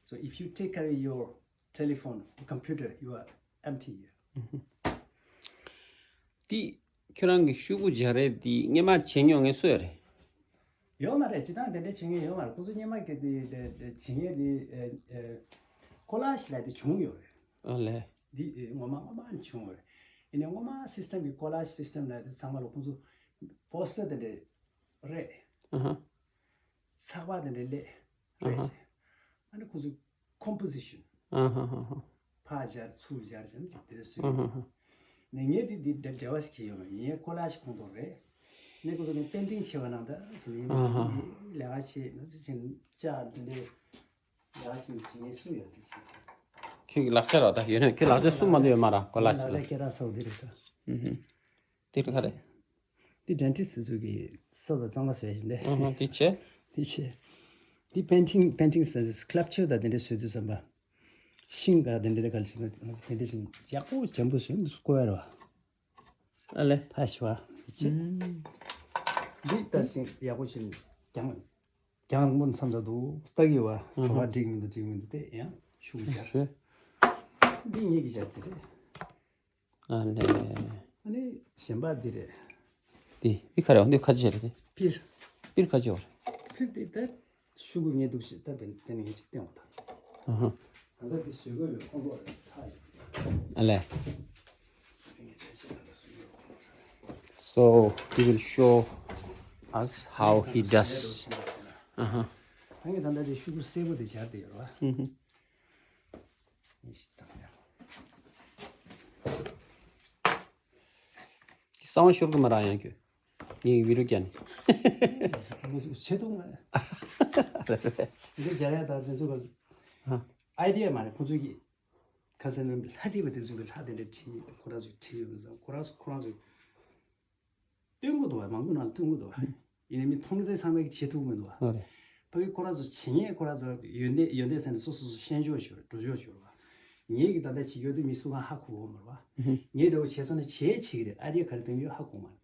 So if you take away your telephone or computer you are empty here. དེ་ཁྱོད་རང་གི་ཤོག་གུ་སྦྱར་རེད་དེ་སྔོན་མ་བྱས་མྱོང་ངེས་སུ་ཡོད་རེད། ཡོད་མ་རེད། སྤྱིར་བཏང་དེ་འདྲ་བྱེད་མཁན་ཡོད་མ་རེད། ཁོ་ཚོ་སྔོན་མ་གི་དེ་དེ་དེ་བྱེད་མཁན་དེ་ཨེ་ཨེ་ཀོ་ལ་ཇི་ལབ་དེ་བྱུང་ཡོད་རེད། ཨ་ལས། འདི་ཨེ་ངོ་མ་ངོ་མ་ནས་བྱུང་ཡོད་རེད། ཡིན་ནའི་ངོ་མ་སིས་ཊམ་གི་ཀོ་ལ་ཇི་སིས་ཊམ་ལབ་དེ་ཚང་མ་ལ་ཁོ་ཚོ་པོ་སི་ཊར་དེ་འདྲ་རེད། ཨ་ཧ། ཚགས་པར་དེ་འདྲ་ལས་རེད། ཨ་ཧ། ཨ་ནི་ཁོ་ཚོ་ཀོམ་པོ་ཟི་ཤན། ཨ་ཧ་ཧ་ཧ། ཕར་སྦྱར་ཚུར་སྦྱར་བྱས་ནས་ཅིག་དེ་འདྲ་བཟོས་ཡོད། ཨ་ཧ་ཧ། ནས་ངས་འདི་འདི་འདྲ་འབྲེལ་བ་ཞིག་བྱས་ཡོད་མ་རེད། ངས་ཀོ་ལ་ཇི་ཁོངས་གཏོགས་རེད། ངས་ཁོ་ཚོ་ནས་པེན་ཊིང་བྱེད་པ་ནང་ད་ཞིག་ཡིན་པ་ཨ་ཧ། ཅིག་ལས་ཀ་བྱེད་ནོ་ཅི་ཆེན་ཅག་འདི་འདྲའི་ལས་ཀ་ཞིག་བྱེད་ངེས་སུ་ཡོད་འདི་ཆེ། ཁྱོད་ཀྱི་ལག་ཆ་ར་ད་ཡོད་ན་ཁྱོད་ལག་ཆ་གསུམ་མ་གཏོགས་ཡོད་མ་ར་ཀོ་ལ་ཇི་ལག་ལ། ཆ་སྐད་གྲགས་ཚ་བོ་འདི་རེད་ད། ཨུ་ཧུ། དེ་ག་རེད། འདི་ཌེན་ཊིསི་ཚོ་གི་ས་དང་གཙང་མ་བཟོ་ཡ་ཞིག་འདི། ཨ་ཧ་དེ་བྱས། དེ་བྱས། འདི་པེན་ཊིང་པེན་ཊིང་ཟེར་སི་ཀལབ་ཅར་དང་དེ་འདྲ་བཟོས་དུས་ཙམ་པ། ཤིང་ག་དེ་འདྲ་དེ་ག་ལ་ཞིག་ན་དེ་འདྲ་ཞིག་ཡག་པོ་འཇམ་པོ་བཟོས་འདི་བཀོད་ཡ་རེད་བ། ཨ་ལས། ཕ་ཤི་བ། དེ་བྱས། ཨུམ། འདི་ལྟ་ཞིང་ཡག་པོ་ཞིག་ཀྱང་ཀྱང་རིང་པོ་མཚམས་ད་འདུག་ལྟ་གི་བ། ཨ་ཧ། ག་བ་འགྲིག་མི་འདུག་འགྲིག་མི་འདུག་དེ་ཡང་ཤུགས་རྒྱག་ཤོད། འདི་ངེད་ཀྱི་ཞག་ཚི་རེད། ཨ་ལས། ཨ་ནི་གཞན་པ་འདི་རེད། དེ་འདི་ག་རེ་འདི་ཁ་ཅིག་རེད། དེ་པིར། པིར་ཁ་ཅིག་རེད། པིར་དེ་ད་ཤུ་གུ་ངས་འདུག་ཞེས་ད་དེ་དེ་ནས་ངས་ཅིག་བསྟན་བ་དང་། ཨ་ཧ། ད་ལྟ་དེ་བཟོས་དགོས་པའི་ཁོང་ཁྲོ་རེད་ཚ་ཡོད། ཨ་ལས། དེ་ངས་ཆ་ཆེ་ད་ལྟ་བཟོས་དགོས་ཁོང་ཁྲོ་ས་རེད། So he will show us how he does. ཨ་ཧ། ད་ངས་ད་ལྟ་དེ་ཤུ་གུ་སེར་པོ་དེ་སྦྱར་བསྡད་ཡོད་རེད་བ། ཨ་ཧ། གསང་བ་ཤོར་གི་མ་རག་ཡང་ཁྱོད། ངའི་བི་རུ་ཀྱན། ཁོ་ཚོས་བྱེད་ཐུབ་མ་རེད། དེ་ཚོ་སྦྱར་ཡ་དང་དེ་ཚོ་གི་ཨ་ཨའི་ཌི་ཡ་མ་རེད། ཁོ་ཚོ་གི་ཁ་སང་ནས་ལྷ་བྲིས་པ་དེ་ཚོ་གི་ལྷ་དེ་འདྲ་བྲིས་ཁོ་རང་ཚོས་བྲིས་ཡོད་མི་ཚོ་ཁོ་རང་ཁོ་རང་ཚོས་སྟོན་གི་འདུག་བ། མང་པོ་ནང་ལ་སྟོན་གི་འདུག་བ། ཡིན་ནའི་མི་མཐོང་ཚད་ཚང་མས་བྱེད་ཐུབ་མི་འདུག་བ། ཨ་རེད། ཕ་གི་ཁོ་རང་ཚོ་བྱེད་མཁན་ཁོ་རང་ཚོ་ཡོན་ཏན་ཡོན་ཏན་ཟེར་ནས་སོ་སོ་སོ་ཤན་སྦྱོར་ཞུ་རེད། སྒྲུབ་སྦྱོར་ཞུ་རེད་བ། ངེད་ཀྱི་ད་ལྟ་བྱེད་རྒྱུ་དེ་མི་སུ་གང་ཧ་གོ་གི་མ་རེད་བ། ངས་འདྲ་བོ་བྱས་སོང་ན་བྱེད་བྱེད་ཀྱི་རེད། ཨ་རིའི་ག་རེ་སྟོན་རྒྱུ་ཧ་གོ་མ་རེད།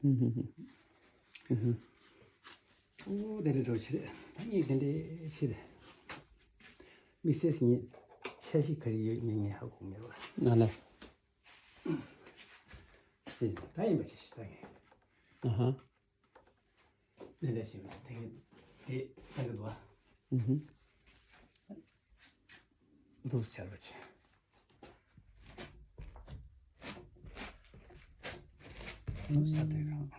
ཨོ་དེ་འདྲ་འདྲ་བོ་བྱེད་རེད། ད་ངས་དེ་འདྲ་བྱེད་རེད། དམིགས་བསལ་ངས་འཆར་གཞི་ག་རེ་ཡོད་ངས་ངས་ཧ་གོ་མེད་བ། ཨ་ལས། དེ་ད་ཡིན་པ་བྱེད་ཤི་ད་ངས། ཨ་ཧ། ལས་ལས་ཞེས་པ་དེ་ངས་དེ་ལྟ་གི་འདུག་བ། ཨུ་ཧུ། འདུག་སེ་བྱ་རོགས་བྱེད། འདུག་ས་དེ་རང་།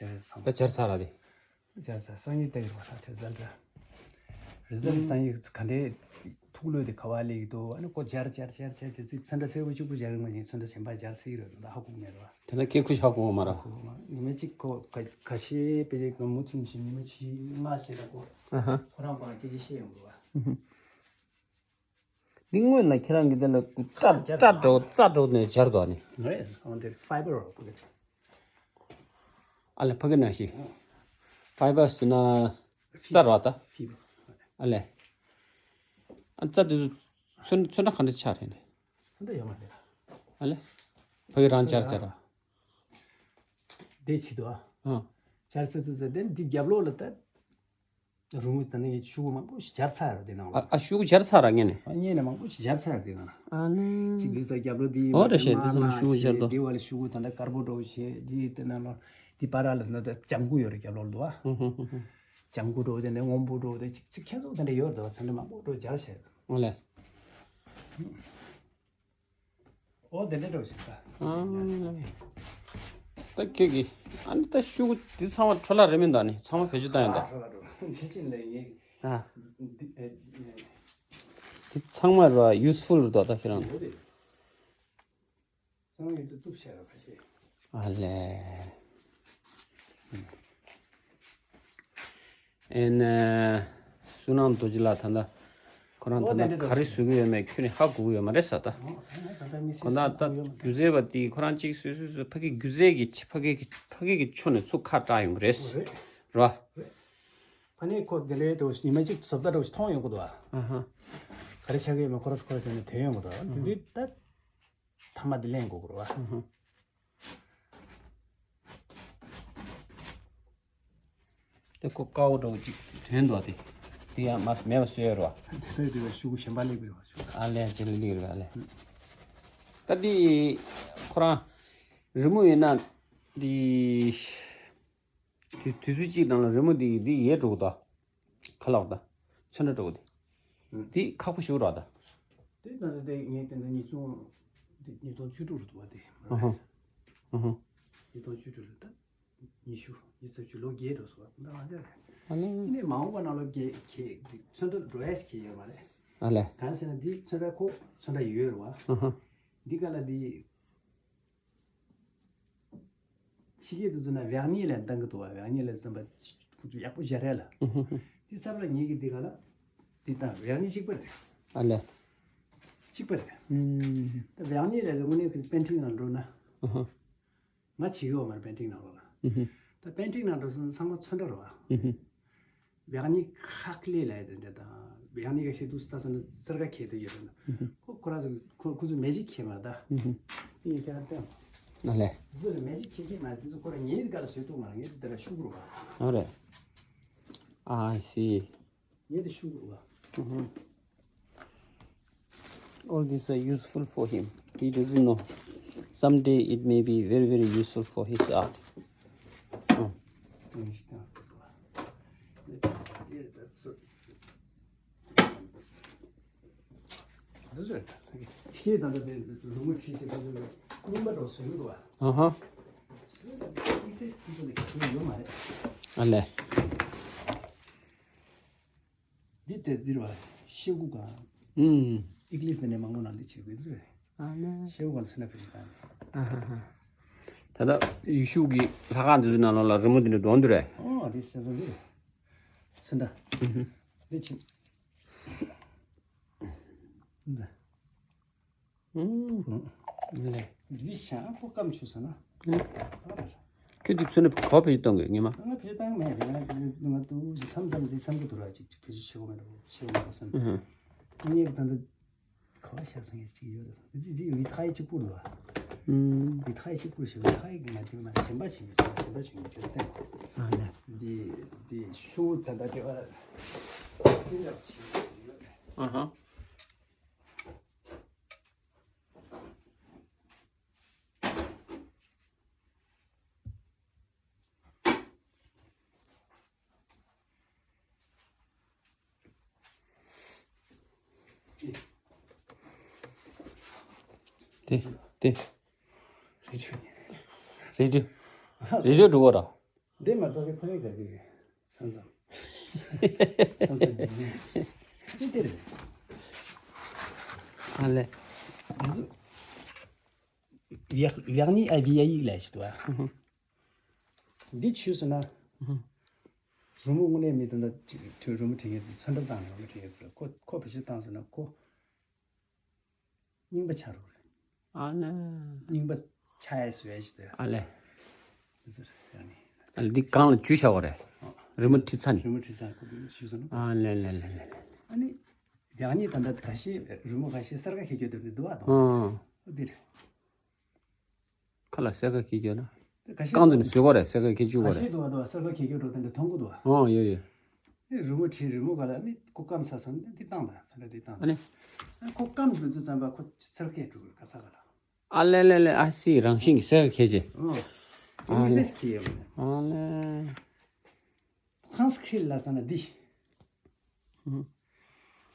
སྦྱར་སོང་། ད་སྦྱར་ཚར་ར་དེ། སྦྱར་ཚར། སང་ཉིན་ལྟ་གི་རེད་བ། ད་དེ་ཚར་འདྲ། རི་ཟ་རི་སང་ཉིན་ག་འདྲའི་ཐུགས་ལོས་དེ་ག་བ་ལེགས་འདུག་ཨ་ནི་ཁོ་སྦྱར་སྦྱར་སྦྱར་སྦྱར་བྱས་ཚེ་ཚོན་ཁྲ་སེར་པོ་གཅིག་པུ་སྦྱར་གི་མ་ཡིན། ཚོན་ཁྲ་གཞན་པ་སྦྱར་སྲིད་རེད། ད་ཧ་གོ་མེད་རེད་བ། དེ་ལ་སྐད་ཁུ་ཤ་གོ་མ་ར། ཉི་མ་གཅིག་ཁོ་ག་ཁ་ཤས་དཔེ་ཆ་གི་མུ་མཐུད་བཞིན་ཉི་མ་བཞི་ལྔ་ཞིག་ལ་ཁོ་ཨ་ཧ། ཁོ་རང་ཁོ་རང་སྐད་ཆ་བཤད་ཡོང་གི་རེད་བ། འདི་སྔོན་ལ་ཁྱེད་རང་གི་དེ་ལ་སྐྲ་སྐྲ་འདྲ་བོ་རྩ་འདྲ་བོ་ནས་སྦྱར་འདུག་ཨ་ནི། རེད། འོན་ཏེ་ཕའི་བར་རོ་ཕ་གི། ཨ་ལས་ཕ་གི་ནང་བཞིན། ཕའི་བར་ཟེར་ན་རྩ་རོ་ད། ཕའི་བར། ཨ་ལས། ཨ་རྩ་དེ་ཚོ་ཚོན་ཚོན་ཁྲ་ག་འདྲ་ཆགས་རེད་ནི། ཚོན་ཁྲ་ཡོད་མ་རེད། ཨ་ལས། ཕ་གི་རང་སྦྱར་སྦྱར་ར། དེ་བྱེད་དོ། ཨ། སྦྱར་ཚེ་ཚེ་ཚེ་དེ་འདི་རྒྱབ་ལོགས་ལ་ད། རི་མོ་ད་ནི་ཤུ་གུ་མང་པོ་ཞིག་སྦྱར་ཚར་ར་དེ་ནང་ལ། ཨ་ཨ་ཤུ་གུ་སྦྱར་ཚར་ར་ངས་ནས། ཨ་ངས་ནས་མང་པོ་ཞིག་སྦྱར་ཚར་ར་དེ་ནང་ལ། ཨ་ནི། གཅིག་འདི་ཚོ་རྒྱབ་ལོགས་འདི་ཨོ་རེད་ཤེས། འདི་ཚོ་ལ་ཤུ་གུ་ད་ལྟ་དཀར་པོ་འདྲ་བོ་བྱས། འདི་དེ་ནང་ལ་འདི་བར་ལ་ད་ལྟ་ལྗང་གུ་ཡོད་རེད། རྒྱབ་ལོགས་ལ་འདུག་ཨ། ལྗང་གུ་འདྲ་བོ་དེ་ནས་སྔོན་པོ་འདྲ་བོ་དེ་གཅིག་གཅིག་ཁྱེད་ཚོ་དེ་འདྲ་ཡོད་རེད་འདུག་ཚོན་ཁྲ་མང་པོ་འདྲ་བོ་སྦྱར་བྱས། ཨོ་ལེ། ཨོ་དེ་འདྲ་འདྲ་བོ་ཞིག་ད། ཨང་། ད་ཁྱེད་ཀྱིས་ཨ་ནི་ད་ཤུ་གུ་འདི་ཚང་མ་འཕྲོ་བརླག་རེད་མིན་ད་ནི་ཚང་མ་བེད་སྤྱོད་བཏང་ཡོད་ད། འཕྲོ་བརླག་འགྲོ་འདི་ཅི་ལས་ངས། ཨ། འདི་ཨེ་ཨེ། འདི་ཚང་མ་ར་ཡུ་སི་ཕུལ་རེད་ད་ད་ཁྱེད་རང་། ཡོད་རེད། ཚང་མ་ཡུ་ཏུ་ཏུབ་བྱས་ར་ཁ་ཤས། ཨ་ལས། ཨེ་ན། བསོད་ནམས་རྡོ་རྗེ་ལགས་ད་ལྟ་ཁོ་རང་ད་ལྟ་ག་རེ་བཟོ་གི་ཡོད་མེད་ཁྱོད་ནི་ཧ་གོ་གི་ཡོད་མ་རེད་ཟེར་ད། ཁོ་ན་ད་སྒྱུ་རྩལ་པ་དེས་ཁོ་རང་གཅིག་བཟོས་བཟོས་བཟོས་ཕ་གི་སྒྱུ་རྩལ་གྱི་ཕ་གི་ཕ་གི་གི་ཕྱོགས་ནས་ཚུར་ཁ་བཀྲག་ཡོང་གི་རེད། རེད་བ། ཕ་ནི་ཁོ་དེ་ལས་དུ་ཉི་མ་གཅིག་བཟོ་ལྟ་འདྲ་བོ་ཞིག་མཐོང་ཡོང་གི་འདུག་ཨ། ག་རེ་ཆགས་ཀྱི་ཡོད་མེད་ཁོ་ར་ཁོ་ར་ཟེར་ནས་དོན་ཡོང་གི་འདུག་ཨ། དེ་དུས་ད། ཐ་མ་དེ་ལེན་དགོས་ཀྱི་རེད་བ། དེ་ཁོ་དཀར་པོ་འདྲ་བོ་ཅིག་དོན་འདུག་དེ། དེ་ཡང་མ་མེད་པ་བཟོས་ཡོད་རེད་བ། དེ་ལྟར་དེ་ལ་ཤུ་གུ་གཞན་པ་སླེབས་ཀྱི་རེད་བ་ཤུ་གུ། ཨ་ལས་ཅི་ལ་སླེབས་རེད་ཨ་ལས། ད་དེ་ཁོ་རང་རི་མོ་ཡིན་ན་དེ། དུས་དུས་ཚོད་གཅིག་ནང་ལ་རི་མོ་འདི་འདི་ཡལ་འགྲོ་གི་འདུག་ཁ་ལག་ད། ཚོན་ཁྲ་འགྲོ་གི་འདི། ཨང་། འདི་ཁག་པོ་ཞིག་རེད་ད། དེ་ད་ལྟ་དེ་ངས་དེ་འདྲ་ཉིས་སྟོང་། དེ་ཉིས་སྟོང་བཅུ་དྲུག་རུ་འདུག་བ་དེ། ཨ་ཧ། ཨ་ཧ། ཉིས་སྟོང་བཅུ་དྲུག་ལ་ད། ཉི་ཤུ་ཉི་ཤུ་རྩ་བཅུ་ལོ་བརྒྱད་འགྲོ་སོང་བ་ད་ང་ཚོ་རེད། ཨ་ལས། ནས་མ་འོངས་པ་ནང་ལོ་བརྒྱད་ཁེ་ཚོན་ཁྲ་འགྲོ་ཡས་ཁེ་ཡོད་མ་རེད། ཨ་ལས། གང་ཟེར་ན་འདི་ཚོན་ཁྲ་ཁོ་ཚོན་ཁྲ་ཡོད་རེད་བ། ཨ་ཧ། འདི་ག་ལ་འདི། ཕྱི་རྒྱལ་དུ་བཟོས་ན་བེར་ནི་ལ་འདང་གི་འདུག་བ། བེར་ནི་ལ་བཟོས་པ་ཁོ་ཚོ་ཡག་པོ་སྦྱར་རེད་ལ། འདི་ས་བ་ལ་ངེད་ཀྱི་འདི་ག་ལ། འདི་དང་བེར་ནི་གཅིག་པ་རེད། ཨ་ལས། གཅིག་པ་རེད། ཨུམ། ད་བེར་ནི་ལ་དངོས་གནས་ཁོ་པེན་ཊིང་ནང་འགྲོ་ན། ཨ་ཧ། ང་བྱེད་ཀྱི་ཡོད་མ་རེད་པེན་ཊིང་ནང་ལོགས་ལ། ཨུ་ཧུ། ད་པེན་ཊིང་ནང་འགྲོ་སོང་ཚང་མ་ཚོན་ཁྲ་རེད་བ། ཨུ་ཧུ། བེར་ནི་ཁག་ལས་ལ་ཡ་དེ་འདྲ་དང་བེར་ནི་ག་ཤེད་དུ་ལྟ་སོང་ན་གསེར་ཁ་ཁྱེར་དུ་ཡོད་རེད་ན། ཨུ་ཧུ། ཁོ་ཁོ་རང་ཚོ་ཁོ་ཁོ་ཚོ་མེ་ཇིག་ཁྱེར་མ་རེད་ད། ཨུ་ཧུ། ཡིན་ཁྱེད་རང་བསྟན། ཨ་ལས། དེ་ཚོ་ལ་མེ་ཇིག་ཁྱེར་ཁྱེར་མ་རེད། དེ་ཚོ་ཁོ་རང་ངའི་ག་ལ་བཟོས་ཐུབ་མ་རེད། ངའི་དེ་འདྲ་ཤུགས་རུ་བ། ཨ་རེད། I see། ངས་དེ་ཤུ་གུ་རུ་བ། ཨུ་ཧུ། All these are useful for him. He doesn't know. Someday it may be very, very useful for his art. Oh. ཁྱེད་དང་འདྲ་དེ་རུ་མོ་ཁྲིད་བྱེད་པ་ཚོ་རྙིང་པ་འགྲོ་བཟོས་ཡོད་པ། ཨ་ཧ། ཨི་སེས་ཁྱིམ་ཚང་ལ་ག་ཚོད་ཡོད་མ་རེད། ཨ་ལས། འདི་དེ་འདིར་བ་ཤེལ་སྒོ་གང་། ཨུམ། ཨི་ཀླིས་ནས་མང་པོ་ནང་འདི་བྱེད་དགོས་ཚུལ་རེད། ཨ་ལས། ཤེལ་སྒོ་གང་ལ་སུ་ན་ཕེབས་བཏང་ནས། ཨ་ཧ་ཧ། ད་ལྟ་ཡུལ་ཤུལ་གྱི་ལྷ་ཁང་འདི་ཚོའི་ནང་ལོགས་ལ་རི་མོ་འདི་འདྲ་འདོན་འདུག་རེད། ཨོ་འདི་ཤེལ་སྒོ་འདི་རེད། ཚུན་ད། ཨུ་ཧུ། འདི་ཆི། འདི། ཨུམ། ལེ། འདི་ཤ་ཁོ་སྐམ་ཆུ་ས་ན། ཨུམ། ཁྱོད་འདི་ཚུན་ནས་ག་པར་བེད་སྤྱོད་གཏོང་གི་ངེས་མ། ང་བེད་སྤྱོད་བཏང་མེད་རེད། ང་ང་ཏུ་ཞིག་མཚམས་མཚམས་འདི་བསམ་གི་འདུག་ར་ཅིག་ཅིག་བེད་སྤྱོད་བྱེད་དགོས་མེད་འགྲོ་བྱེད་དགོས་མེད་པ་བསམ། ཨུ་ཧུ། ངས་ད་འདི་ག་པར་བཞག་སོང་ཡས་ཅིག་ཡོད་རེད། འདི་འདི་བི་ཐ་ཡི་གཅིག་པུར་འདུག་ཨ། ཨུམ། བི་ཐ་ཡི་གཅིག་པུར་ཞིག་བི་ཐ་ཡི་གི་ང་འདི་མ་གཞན་པ་བྱེད་མི་སྲིད། གཞན་པ་བྱེད་མི་ཁྱོད་བསྟན། ཨ་ལེ། འདི་འདི་ཤུ་ད་ད་དེ་བ་འདི་འདྲ་བྱེད་ཡོད་རེད། ཨ་ཧ། དེ་དེ། རེ་ཅོ་རེ་ཅོ་རེ་ཅོ་འགྲོ་བ་ར། འདི་མ་གཏོགས་ཀྱི་ཕ་ཡུལ་ག་གི་ས་མཚམས། ས་མཚམས་ཡིན། འདི་དེ་རེད། ཨ་ལེ། འདི་ཚོ་ཡག་ཡག་ཉིད་ཨ་བི་ཡ་ཡིག་ལ་ཞིག་ཏུ་བ། འདི་ཆུ་སོ་ན། རུ་མོ་དངོས་གནས་མི་དེ་འདྲ་ཁྲི་རུ་མོ་ཁྲི་ངེས་ཚོ་ཚོན་ཁྲབ་བཏང་ནས་རུ་མོ་ཁྲི་ངེས་ཚོ་ཁོ་ཁོ་བེད་སྤྱོད་བཏང་ཟེར་ན་ཁོ། རྙིང་པ་ཆགས་རོགས་རེད། ཨ་ལེ། རྙིང་པ་ཆགས་ཡས་བཟོ་ཡས་ཞིག་ཏུ། ཨ་ལེ། འདི་ཚོ་རེད་ཡང་ནི། ཨ་ལེ་འདི་གང་ལ་ཇུས་བྱ་བ་རེད། རི་མོ་ཁྲི་ཚ་ནི། རི་མོ་ཁྲི་ཚ་ཁོ་འདི་ཞུས་སོང་ན། ཨ་ལེ་ལེ་ལེ་ལེ་ལེ། ཨ་ནི། ཡང་ནི་ད་ལྟ་ཁ་ཤས་རི་མོ་ཁ་ཤས་གསར་ཁ་ཁེ་གྱོད་དེ་འདི་འདུག་ཨ་དང་། ཨ། འདི་རེད། ཁ་ལ་གསར་ཁ་ཁེ་གྱོད་ན། ཁ་ཤས་རྐང་འཛིན་བཟོས་གོ་རེད་གསར་ཁ་ཁེ་གྱོད་གོ་རེད། ཁ་ཤས་འདུག་ཨ་འདུག་ཨ་གསར་ཁ་ཁེ་གྱོད་འགྲོ་དེ་འདྲ་མཐོང་གི་འདུག་ཨ། ཨ་ཡོད་ཡོད། ཨེ་རི་མོ་བྲིས་རི་མོ་ག་ལ་ནི་ཁོ་སྐམ་ས་སོང་ནི་འདི་བཏང་དང་ས་འདྲ་འདི་བཏང་ཨ་ནི། ཨ་ཁོ་སྐམ་འགྲོ་དུས་ཙམ་པ་ཁོ་སེར་ཁས་འགྲོ་གི་ག་ས་ག་ལ། ཨ་ལེ་ལེ་ལེ་ཨ་སི་རང་བཞིན་གྱི་སེར་ཁས་ཀྱི། ཨ་ཨ་ལེ། སེར་ཁས་ཡོད་མ་ཨ་ལེ། ཧང་སི་ཁྲིད་ལ་ས་ན་འདི། ཨ་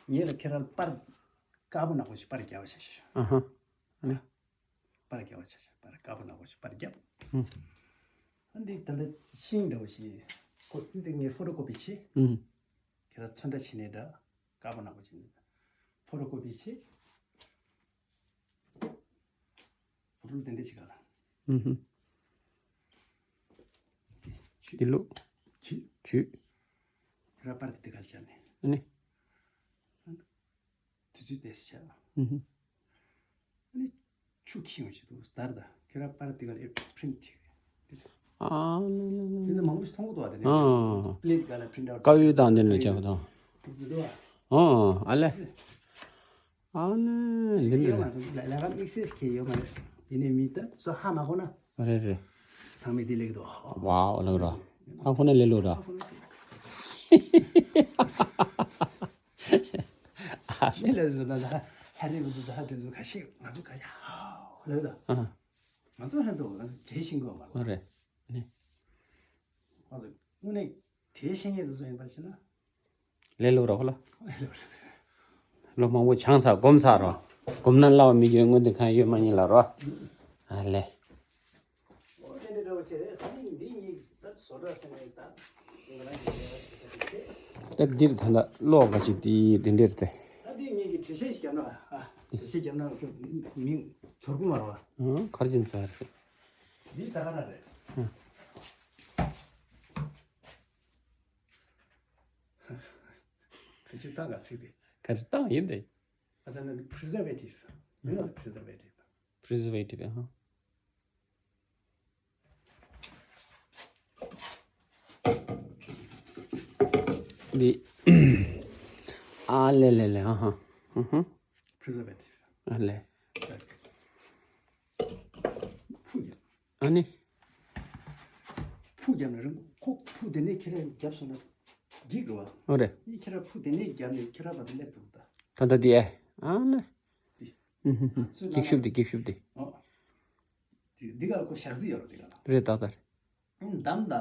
ངེད་ལ་ཁྱེད་རང་པར་དཀར་པོ་ནག་པོ་ཞིག་པར་རྒྱག་པ་བྱ་ཤོག་ཨ་ཧ། ཨ་ལེ། པར་རྒྱག་པ་བྱ་ཤོག་པར་དཀར་པོ་ནག་པོ་ཞིག་པར་རྒྱབ། ཨ་འདི་ད་ལྟ་ཤིང་འདྲ་བོ་ཞིག་ཁོ་འདི་ངས་ཕོ་ཊོ་ཀོ་པི་བྱེད། ཨ་ཁྱེད་རང་ཚོན་ཁྲ་བྱེད་ནས་འདྲ་དཀར་པོ་ནག་པོ་བྱེད་ནས་ཕོ་ཊོ་ཀོ་པི་བྱེད། ཕོ་ཊོ་དེ་འདྲ་ཞིག་ག་ལ། ཨ་ཧུ། འདི་ལོ། ཆུ། ཆུ། ཁྱེད་རང་པར་དེ་དེ་ག་ལ་བྱ་ནས། ཨ་ནི། དུས་ཚོད་ཏོག་ཙམ་བྱས། ཨ་ནི་ཆུ་འཁྱིལ་ཡོང་ཞིག་འདུག་སྟར་དང་ཁྱེད་རང་པར་དེ་ག་ལ་པི་རིན་ཊི་བྱེད་གི། ཨ་ལེ་ལེ་ལེ། དེ་ནི་མང་པོ་ཞིག་མཐོང་གི་འདུག་ཨ་དེ་ནི། ཨ། པི་ལེ་ཊི་ག་ལ་པི་རིན་ཊི་ཨའུཊ་དཀར་ཡོལ་དང་དེ་འདྲ་བྱ་གི་དང་། དེ་ཚོ་འདུག་ཨ། ཨ་ལེ། ཨ་ལེ་ལེ་ལེ། ལས་ཀ་དམིགས་བསལ་གྱི་ཡོད་མ་རེད། དེ་ནས་མི་ད་སོ་ཧ་མ་གོ་ན། རེད་རེད། ཚང་མས་དེ་ལེགས་འདུག་ཝའོ་ལགས་ར། ཨ་ཁོ་ན་ལེ་ལོ་ར། མི་ལ་བཟོ་ད་ད་ཧ་རི་བཟོ་ད་ཧ་དེ་ཚོ་ཁ་ཤས་ང་ཚོ་ཁ་ཤས་ཧ་ལས་ད། ང་ཚོ་ཧན་ཏོ་ང་ཚོ་བྲེལ་ཤིང་གོ་མ་ཨ་རེད། ནི། ང་ཚོ་དངོས་གནས་བྲེལ་ཤིང་ཡས་དེ་ཚོ་ཡིན་པ་ཞིག་ན། ལེ་ལོ་ར་ཧོ་ལ། ལོ་མང་པོ་བྱང་ས་སྒོམ་ས་རོ། སྒོམ་ན་སླ་བ་མི་ཡོད་སྔོན་དུ་གང་ཡོད་མ་ཉིད་ལ་རོ། ཨ་ལེ། ད་འདིར་ད་ལྟ་གློག་ག་ཅིག་དེ་འདི་འདིར་ཏེ། ད་འདི་ངེད་ཀྱི་འགྲེལ་བཤད་ཞིག་བརྒྱབ་ན་ཨ། འགྲེལ་བཤད་བརྒྱབ་ན་མིང་ཚོར་གུ་མ་རོ། ཨང་གར་ཅིན་ཚོར། འདི་ད་ག་རང་རེད། ཨང་། བེད་སྤྱོད་བཏང་ག་ཚིག་དེ། ག་རེ་བཏང་ཡིན་ཏེ། ཨ་ས་ན་preservative. You know the preservative. Preservative ཧ། འདི། ཨ་ལེ་ལེ་ལེ་ཨ་ཧ། ཨ་ཧ། preservative. ཨ་ལེ། ཕུ་ཡ། ཨ་ནི། ཕུ་བརྒྱབ་ན་རིང་ཁོ་ཕུ་དེ་ནས་ཁྱེད་རང་བརྒྱབ་སོང་ན་འགྲིག་རེད་བ། ཨོ་རེད། ཨ་ནི་ཁྱེད་རང་ཕུ་དེ་ནས་བརྒྱབ་ནས་ཁྱེད་རང་བར་དུ་སླེབས་འདུག་ད། ད་ལྟ་འདི་ཨེ། ཨ་ནི། འདི། ཨུ་ཧུམ། ཀིག་ཤུབས་དེ། ཀིག་ཤུབས་དེ། ཨོ། དེ་དེ་ག་ལ་ཁོ་ཞག་རྩི་ཡོད་རེད། དེ་ག་ལ། རེད། ད་ད་རེད། ཨུམ། འདམ་ད།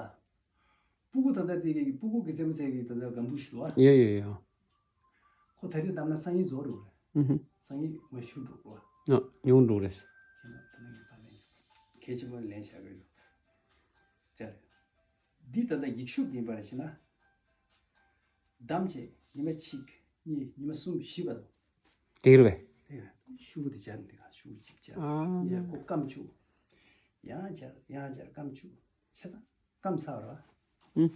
སྤུ་གུ་ད་ལྟ་དེ་གི་སྤུ་གུ་གི་རྩེད་མོ་རྩེ་གི་ད་ལྟ་སྒམ་བུ་ཞིག་འདུག་ཨ། ཡོད་ཡོད་ཡོད། ཁོ་ད་རེས་བསྡམས་ན་སང་ཉིན་རྫོགས་འགྲོ་རེད། ཨུ་ཧུ། སང་ཉིན་མ་ཤུ་འགྲོ་རེད། ཨ། ཉུང་འགྲོ་རེད། ཁྱེད་ལ་ད་ལྟ་གི་ཕ་མེས་གལ་ཆེན་པོ་ལེན་བྱ་གི་ཡོད། ཅར། འདི་ད་ལྟ་ཡིག་ཤུབས་ཡིན་པར་བྱས་ན། བསྡམས་བྱས་ཉི་མ་གཅིག་གཉིས། ཉི་མ་གསུམ་བཞི་བར་དུ། དེ་རུ་བས། དེ་ཤུ་གུ་དེ་སྦྱར་ནས། དེ་ག་ཤུ་གུ་གཅིག་སྦྱར། ཨ། ཡ་ཁོ་སྐམ་བཅུག་ཡང་སྦྱར། ཡང་སྦྱར། སྐམ་བཅུག་བྱས་ཙང་སྐམ་ཚར་བ། ཨུ།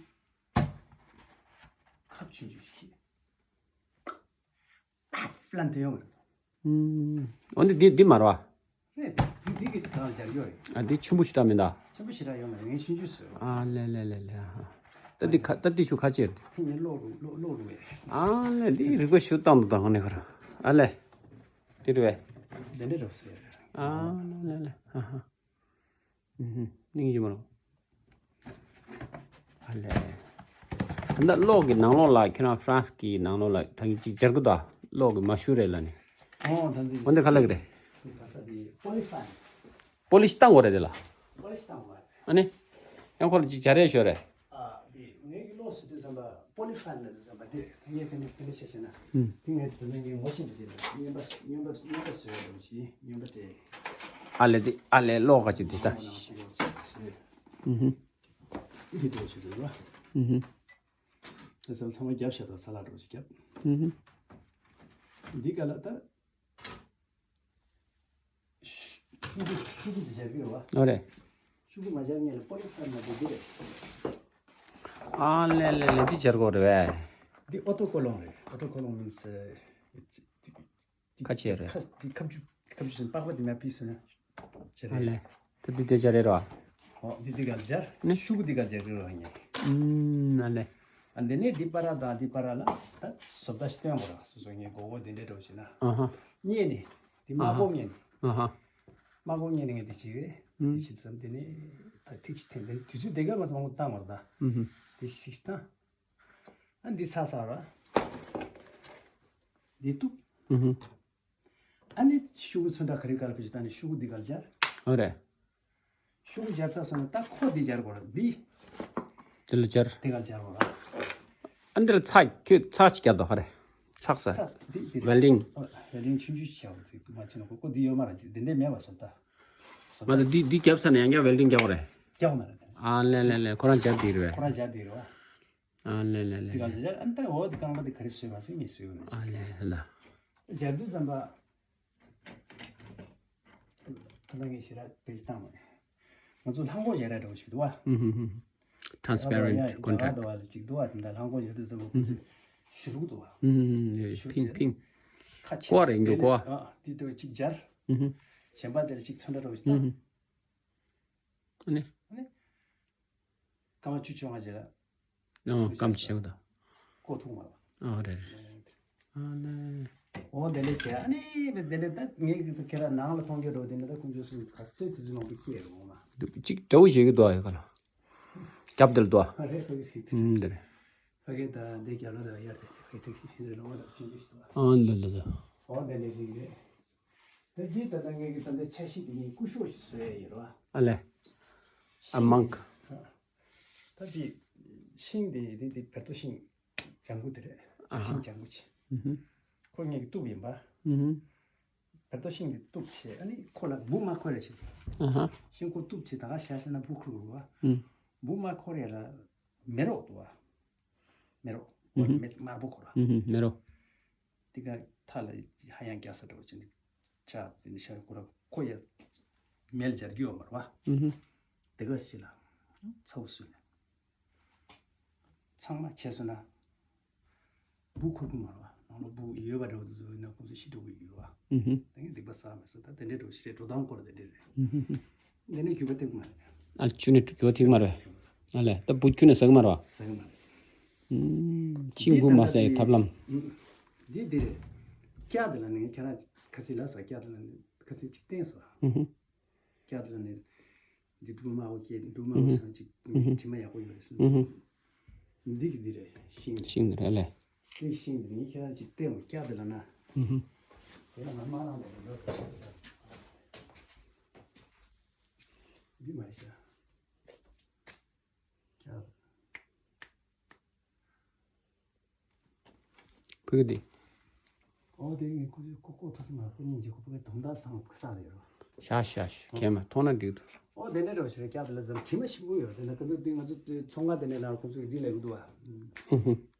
ཁབ་ཆུང་ཆུང་ཞིག་ཁྱེར། ཨ། ལན་དེ་ཡོང་གི་རེད། ཨུམ། འོ་འདི་འདི་འདི་མ་རེད་བ། རེད། འདི་འདི་གི་དང་སྦྱར་ཡོད་རེད། ཨ། འདི་ཆེན་པོ་ཞེ་དྲག་མིན་ད། ཆེན་པོ་ཞེ་དྲག་ཡོད་མ་རེད། ངས་ཆུང་ཆུང་བཟོས། ཨ་ལེ་ལེ་ལེ་ལེ། ཨ། ད་འདི་ཁ་ད་འདི་ཤུ་ཁ་ཆེར། ཐེངས་ནས་ལོག་རུ་ལོག་ལོག་རུ་བས། ཨ་ལེ། འདི་རིག་པ་ཞུ་བཏང་དུ་དང་ནས་ཁར། ཨ་ལེ། འདི་རུ་བས། འདི་འདྲ་རུ་བཟོས། ཨ་ལེ་ལེ་ལེ། ཨ་ཧ། ཨུ་ཧུ། སྙིང་རྗེ་མ་རུང་། ཨ་ལེ། ད་ལྟ་གློག་གི་ནང་ལོགས་ལ། ཁྱོད་རང་ཧྥ་རན་སི་གི་ནང་ལོགས་ལ་ད་གིན་ཅིག་སྦྱར་གི་འདུག་ཨ། གློག་གི་མ་ཤུ་རེད་ལ་ནི། ཨོ། ད་འདི། འོ་འདི་ག་ལ་གི་རེད། ག་ས་འདི་པོ་ལི་ཧྥན། པོ་ལི་ཤི་བཏང་དགོས་རེད་དེ་ལ། པོ་ལི་ཤི་བཏང་དགོས་རེད། ཨ་ནི། ཡང་ཁོ་ལ་ཅིག་སྦྱར་ཡས་ཤོར་རེད། ཨ། འདི་ངའི་གི་གློག་བཟོ་དུས་ཙམ་པ་པོ་ལི་ཧྥན་ལབ་དུས་ཙམ་པ་འདི་ངས་དེ་འདྲ་དེ་འདྲ་བྱས་བྱས་ན། ཨུམ། དེ་ངས་དེ་འདྲ་ངས་ངོ་ཤེས་པ་ཅིག་ལ་རྔན་པ་རྔན་པ་རྔན་པ་བཟོས་ཡོད་རེད་ཅིག་རྔན་པ་སྤྲད། ཨ་ལེ། འདི་ཨ་ལེ། གློག་ག་ཅིག་འདི་ལྟ། ཨུ་ཧུ། འདི་འདྲ་བྱས་འདུག་ར། ཨུ་ཧུ། དེ་ཚོ་ཚང་མ་རྒྱབ་བྱས་དང་ས་ལ་འགྲོ་ཞིག་རྒྱབ། ཨུ་ཧུ། འདི་ག་ལ་ད། ཤུ་གུ་ཤུ་གུ་འདི་སྦྱར་གི་རེད་བ། ཨོ་རེད། ཤུ་གུ་མ་སྦྱར་ངེས་ལ་པོ་ལི་ཧྥན་ལ་འདི་འདི་རེད། ཨ་ལེ་ལེ་ལེ། འདི་སྦྱར་དགོས་རེད་བས། འདི་ཨོ་ཏོ་ཀོ་ལོང་རེད། ཨོ་ཏོ་ཀོ་ལོང་མིན་སི། ཁ་ཆེ་རེད། ཁ་འདི་ཁ་མཆུ་ཁ་མཆུ་ཟིན་པགས་པ་འདི་མ་ཕིས་སོང་ན་སྦྱར་ཨ་རེད། ལེ། ད་འདི་འདི་སྦྱར་རེད་རོ། ཨོ། འདི་འདི་ག་སྦྱར། ནི། ཤུ་གུ་འདི་ག་སྦྱར་གི་རོ་ངེས། ཨུམ། ཨ་ལེ། ཨ། འདི་ནས་འདི་པར་དང་འདི་པར་ལ་ད་བཟོ་ལྟ་ཞིག་སྟོན་དགོས་ར། སོ་སོ་ངས་མགོ་བོ་འདི་འདྲ་འགྲོ་བྱས་ན། ཨ་ཧ། མཉེ་ནས་འདི་དམར་པོ་མཉེ་ནས། ཨ་ཧ། དམར་པོ་མཉེ་ནས་ངས་འདི་བྱེད་གི་རེད། ཨུམ། འདི་བྱེད་ཙམ་འདི་ནས་ད་ཐིག་ཞིག་འཐེན། འདི་དུས་ཚོད་འདི་ག་མ་ཚང་བཏང་བར་ད། ཨུ་ཧུ། འདི་ཞིག་བཏང་། ཨ། འདི་ཚ་ཚ་ར། འདི་གཏུབ། ཨུ་ཧུ། ཨ་ནི་ཤུ་གུ་ཚོན་ཁྲ་ག་རེ་ག་ལ་ཕུད་ཅིག་བཏང་ནས་ཤུ་གུ་འདི་ག་ལ་སྦྱར། ཨོ་རེད། ཤུ་གུ་སྦྱར་ཚར་སོང་ན་ད་ཁོ་འདི་སྦྱར་དགོས་ར། འདི། འདི་ལ་སྦྱར། འདི་ག་ལ་སྦྱར་དགོས་ར། ཨ། འདི་ལ་ཚགས། ཁྱོད་ཚགས་ཅིག་རྒྱབ་དོ། ཧ་རེ། ཚགས་ས། ཚགས་འདི་འདི་ཝེལ་ཌིང་། ཨོ། ཝེལ་ཌིང་ཆུང་ཆུང་ཅིག་བྱའོ། འདི་མ་བྱས་ན་ཁོ་ཁོ་འདི་ཡོད་མ་རེད། འདི་འདི་མེད་པ་བཟོ་ལྟ། བཟོ་ལྟ། མ་ད་འདི་འདི་བརྒྱབ་ཚར་ནས་ཡང་བསྐྱར་ཝེལ་ཌིང་རྒྱག་དགོས་རེད། རྒྱག་དགོས་མ་རེད། ཨ་ལེ་ལེ་ལེ། ཁོ་རང་སྦྱར་འདི་རེད་བས། ཁོ་རང་སྦྱར་འདི་རེད་བ། ཨ་ལེ་ལེ་ལེ། དེ་ག་ལ་སྦྱར། ཨ་ནི་ད་འོ་དེ་རྐང་པ་དེ་ག་རེ་བཟོས་མ་བཟོས་ངས་བཟོས་ཡོད་ནི། ཨ་ལེ་ལ། སྦྱར་དུས་ཙམ་པ། ད་ལྟ་ངས་ཞེ་དྲག་བེད་སྤྱོད་བཏང་མ་རེད། ང་ཚོ་ལྷམ་གོག་སྦྱར་ཡ་འདྲ་བོ་ཞིག་འདུག་བ། ཧུམ་ཧུམ་ཧུམ། Transparent contact། ད་བ་ལ་ཅིག་འདུག་བ། དེ་འདྲ་ལྷམ་གོག་སྦྱར་དུས་ཙམ་པ་ཁོ་ཚོས་ཞུ་རུག་འདུག་བ། ཧུམ་ཧུམ་ཧུམ། ཞུ་རུག་ཕིང་ཕིང་། ཁ་ཆེ་ཀོ་རེ་འགྱོ་ཀོ། ཨ། དེ་དུས་ཅིག་སྦྱར། ཧུམ་ཧུམ། གཞན་པ་དེ་ལ་ཅིག་ཚོན་ཁྲ་འདྲ་བོ་ཞིག་བཏང་། ཧུམ་ཧུམ། ཨ་ནི། ཨ་ནི། སྐར་མ་བཅུ་བཅོ་ལྔ་རྗེས་ལ། ཨོ། སྐར་མ་བཅུ་བཅོ་ལྔ་དང་། ལྐོག་ཐུག་མ་རེད། ཨོ་རེད་རེད། ཨ་ལེ། འོ་དེ་འདྲ་བྱས། ཨ་ནི་དེ་འདྲ་ད་ངས་ཁྱེད་རང་ནང་ལ་མཐོང་རྒྱུ་འདྲ་བོ་དེ་འདྲ་ད་ཁོང་ཚོས་སུ་ག་ཚོད་དུས་ཚོད་མང་པོ་སྐྱེལ་རུང་མ། འདུག་ཅིག་འདྲ་བོ་ཞིག་གི་འདུག་ཨ། ཡོད་ག་ལ། རྒྱབ་དེར་འདུག་ཨ། ཨ་རེད། ཕ་གི་རེད། ཨུམ། འདི་རེད། ཕ་གི་ད་འདི་རྒྱབ་ལོགས་དེར་ཡར་དེ་ཕ་གི་ཐིག་ཤིག་ཤིག་རེད། ལོང་བ་ལ་ཆུང་ཆུང་ཞིག་འདུག་ཨ། ཨ་ལེ་ལེ་ལེ། འོ་དེ་འདྲ་ཞིག་རེད། ད་འདི་ད་ལྟ་ངས་ཀྱི་ད་ལྟ་ཆ་ཤས་དེ་ངས་སྐུ་ཞབས་ཤིག་བཟོ་ཡ་ཡིན་རོ། ཨ་ལེ། ཨ། མང་ཀ། ད་འདི་ཤིང་དེ་དེ་དེ་བེར་ཏོ་ཤིང་ལྗང་གུ་དེ་རེད། ཨ་ཧ། ཤིང་ལྗང་གུ་ཆེ། ཨུ་ཧུ། ཁོ་ངས་ཀྱི་གཏུབ་ཡིན་པ། ཨུ་ཧུ། བེར་ཏོ་ཤིང་དེ་གཏུབ་བྱས། ཨ་ནི་ཁོ་ལ་འབུ་མ་འཁོར་ཡ་བྱེད། ཨ་ཧ། ཤིང་ཁོ་གཏུབ་བྱས་ད་ག་ཤ་ཤ་ན་འབུ་འཁོར་དགོས་པ། ཨུ། འབུ་མ་འཁོར་ཡ་ལ་མེ་རོ་འདུག་བ། མེ་རོ། ཨུ་ཧུ། མེ་དམར་པོ་འཁོར་བ། ཨུ་ཧུ། མེ་རོ། དེ་ག་ཐ་ལ་ཧ་ཡང་རྒྱག་ས་འདྲ་བོ་ཅན་ཆ་དེ་ནི་ཤ་ཁོ་ར་ཁོ་ཡ་མེ་ལ་སྦྱར་རྒྱུ་ཡོད་མ་རེད་བ། ཨུ་ཧུ། དེ་ག་ཞིག་ལ་ཚ་བོ་བཟོས་ནས་ཚང་མ་བྱས་སོང་ན་འབུ་འཁོར་གི་མ་རེད་བ། ནང་ལ་འབུ་ཡོད་པ་འདྲ་བོ་དེ་ཚོ་ཡིན་ན་ཁོང་ཚོ་ཤི་འགྲོ་གི་ཡོད་བ། ཨུ་ཧུ། དེ་ངས་སྡིག་པ་བསགས་མི་སྲིད། ད་དེ་འདྲའི་འགྲོ་ཞིག་རེད། འགྲོ་སྟངས་སྐོར་དེ་འདྲ་རེད། ཨུ་ཧུ་ཧུ། འདི་ནས་རྒྱུ་བ་ཐེག་མ་རེད། ཨ། ཆུ་ནས་རྒྱུ་བ་ཐེག་མ་རེད། ཨ་ལས། ད་འབུ་ཁྱོན་ནས་ཟ་གི་མ་རེད་བ། ཟ་གི་མ་རེད། ཨུམ། ཤིང་འབུ་མ་ཟ་ཡི་ཐབས་ལམ། འདི་འདི་རེད། སྐྱ་དེ་ལ་ནི་ཁྱེད་རང་ཁ་སི་ལ་སོ། སྐྱ་དེ་ལ་ནི་ཁ་སི་ཅིག་བསྟན་སོ། ཨུ་ཧུ། སྐྱ་དེ་ལ་ནི་འདི་འབྲུ་དམར་པོ་སྐྱེས། འབྲུ་དམར་པོ་ཨུ་ཧུ། སང་ཅིག་ཨུ་ཧུ། དྲི་མ་ཡག་པོ་ཡོད་རེད་ཟེར། ཨུ་ཧུ། འདི་གི་འདི་རེད། ཤིང་། ཤིང་འདི་རེད་ལེ། དེ་ཤིང་འདི་ནི་ཁྱེད་རང་ཅིག་བསྟན་མོ། སྐྱ་དེ་ལ་ན། ཨུ་ཧུ། ཡང་ང་མ་ལངས་པ་ལ་འགྲོ་ཐུབ་ས་རེད། འདི་མ་རེད་ཤག་ཕུག་འདི། ཨོ་དེ་ངས་ཁོ་ཁོ་ཁོ་ཐུག་སོང་ང་། ཁོ་གཉིས་ཀྱི་ཁོ་ཕུག་གི་དོན་དག་སང་ཁ་ས་རེད་རོ། ཤ་ཤ་ཤ་ཁྱེད་མ་མཐོང་ན་འགྲིག་འདུག་ཨོ་དེ་འདྲ་འདྲ་བ་ཞིག་རེད། སྐྱག་དེ་ལ་ཟམ་དྲི་མ་ཞིམ་པོ་ཡོད། དེ་ན་ཁོ་ཚོ་དེ་ང་ཚོ་དེ་ཚོང་ཁང་དེ་ནས་ལ་ཁོ་ཚོ་གི་འདི་ལས་གི་འདུག་ཨ།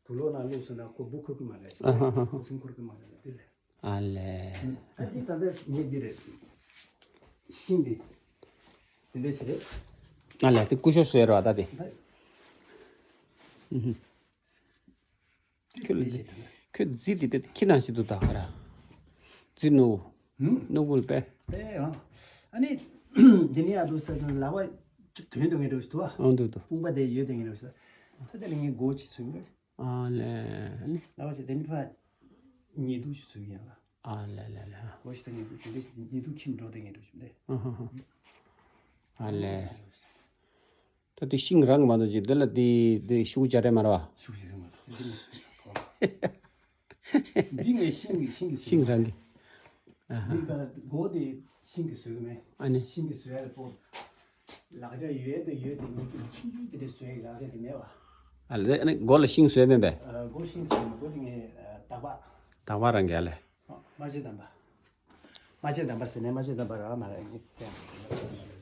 བུ་ལོ་ན་བླུགས་སོང་ན་ཁོ་འབུ་འཁོར་གི་མ་རེད་ཤག་ཨ་ཧ་ཧ་ཧ། ཁོ་སེམས་འཁོར་གི་མ་རེད་དེ་ལས། ཨ་ལས། ཨ་ཅིག་ད་ལྟ་ངས་འདི་རེད། ཤིང་འདི། དེ་འདྲ་ཞིག་རེད། ཨ་ལས་དེ་སྐུ་ཞབས་བཟོས་རོགས་ད་དེ། ད་ཨུ་ཧུ། ཁྱོད་ལ་ཁྱོད་རྫི་དེ་དེ་ཁྱི་ནང་ཞིག་ཏུ་ད་ག་ར། རྫི་ནུ། ཧུམ། ནུ་བུལ་པས། པས་ཨ། ཨ་ནི། འདི་ནི་ཨ་དུ་ས་ཚང་ལ་བ་ཅིག་དོན་དུ་ངེས་འགྲོ་ཞིག་ཏུ་ཨ། ཨང་དུ་དུ། དཔུང་པ་དེ་ཡོད་དེ་ངེས་འགྲོ་ཞིག་ད་དེ་ལ་ངས་སྒོ་ཅིག་ཚུགས་ཡོད། ཨ་ལས། ཨ་ནི། ལ་བ་ཞིག་དེ་ནི་ཕ། ཉེ་དུ་ཞིག་ཚུགས་ཡོད་ལ། ཨ་ལས་ལས་ལས། སྒོ་ཞིག་ད་ངེས་འགྲོ་ཞིག་དེ་ཉེ་དུ་ཁྱིམ་འགྲོ་དེ་ངེས་འགྲོ་ཞིག་དེ། ཨ་ཧ་ཧ། ཨ་ལས། ད་དེ་ཤིང་རང་གི་མ་གཏོགས་ཅིག་དེ་ལ་དེ་དེ་ཤུགས་རྒྱག་རེད་མ་རེད་བ། ཤུགས་རྒྱག་རེད་མ་རེད། འདི་ངས་ཤིང་གི་ཤིང་གི་ཤིང་རང་གི། འདི་ག་ལ་སྒོ་དེ་ཤིང་གི་བཟོས་གི་མེད། ཨ་ནི། ཤིང་གི་བཟོས་ཡ་ལ་པོ། ལག་ཆ་ཡོད་དེ་ཡོད་དེ་ངས་ཀྱི་ཆུང་ཆུང་དེ་འདྲ་བཟོས་ཡ་ལག་ཆ་དེ་མེད་བ། ཨ་ལས། ཨ་ནི་སྒོ་ལ་ཤིང་བཟོས་མེད་པས། སྒོ་ཤིང་བཟོས་མེད། སྒོ་དེ་ངས་དག་པ། དག་པ་རང་གི་ཨ་ལས། རྨ་བྱའི་འདམ་པ། རྨ་བྱའི་འདམ་པ་ཟེར་ནས་རྨ་བྱའི་འདམ་པ་རག་མ་རེད། ངས་བཙལ་ཡང་།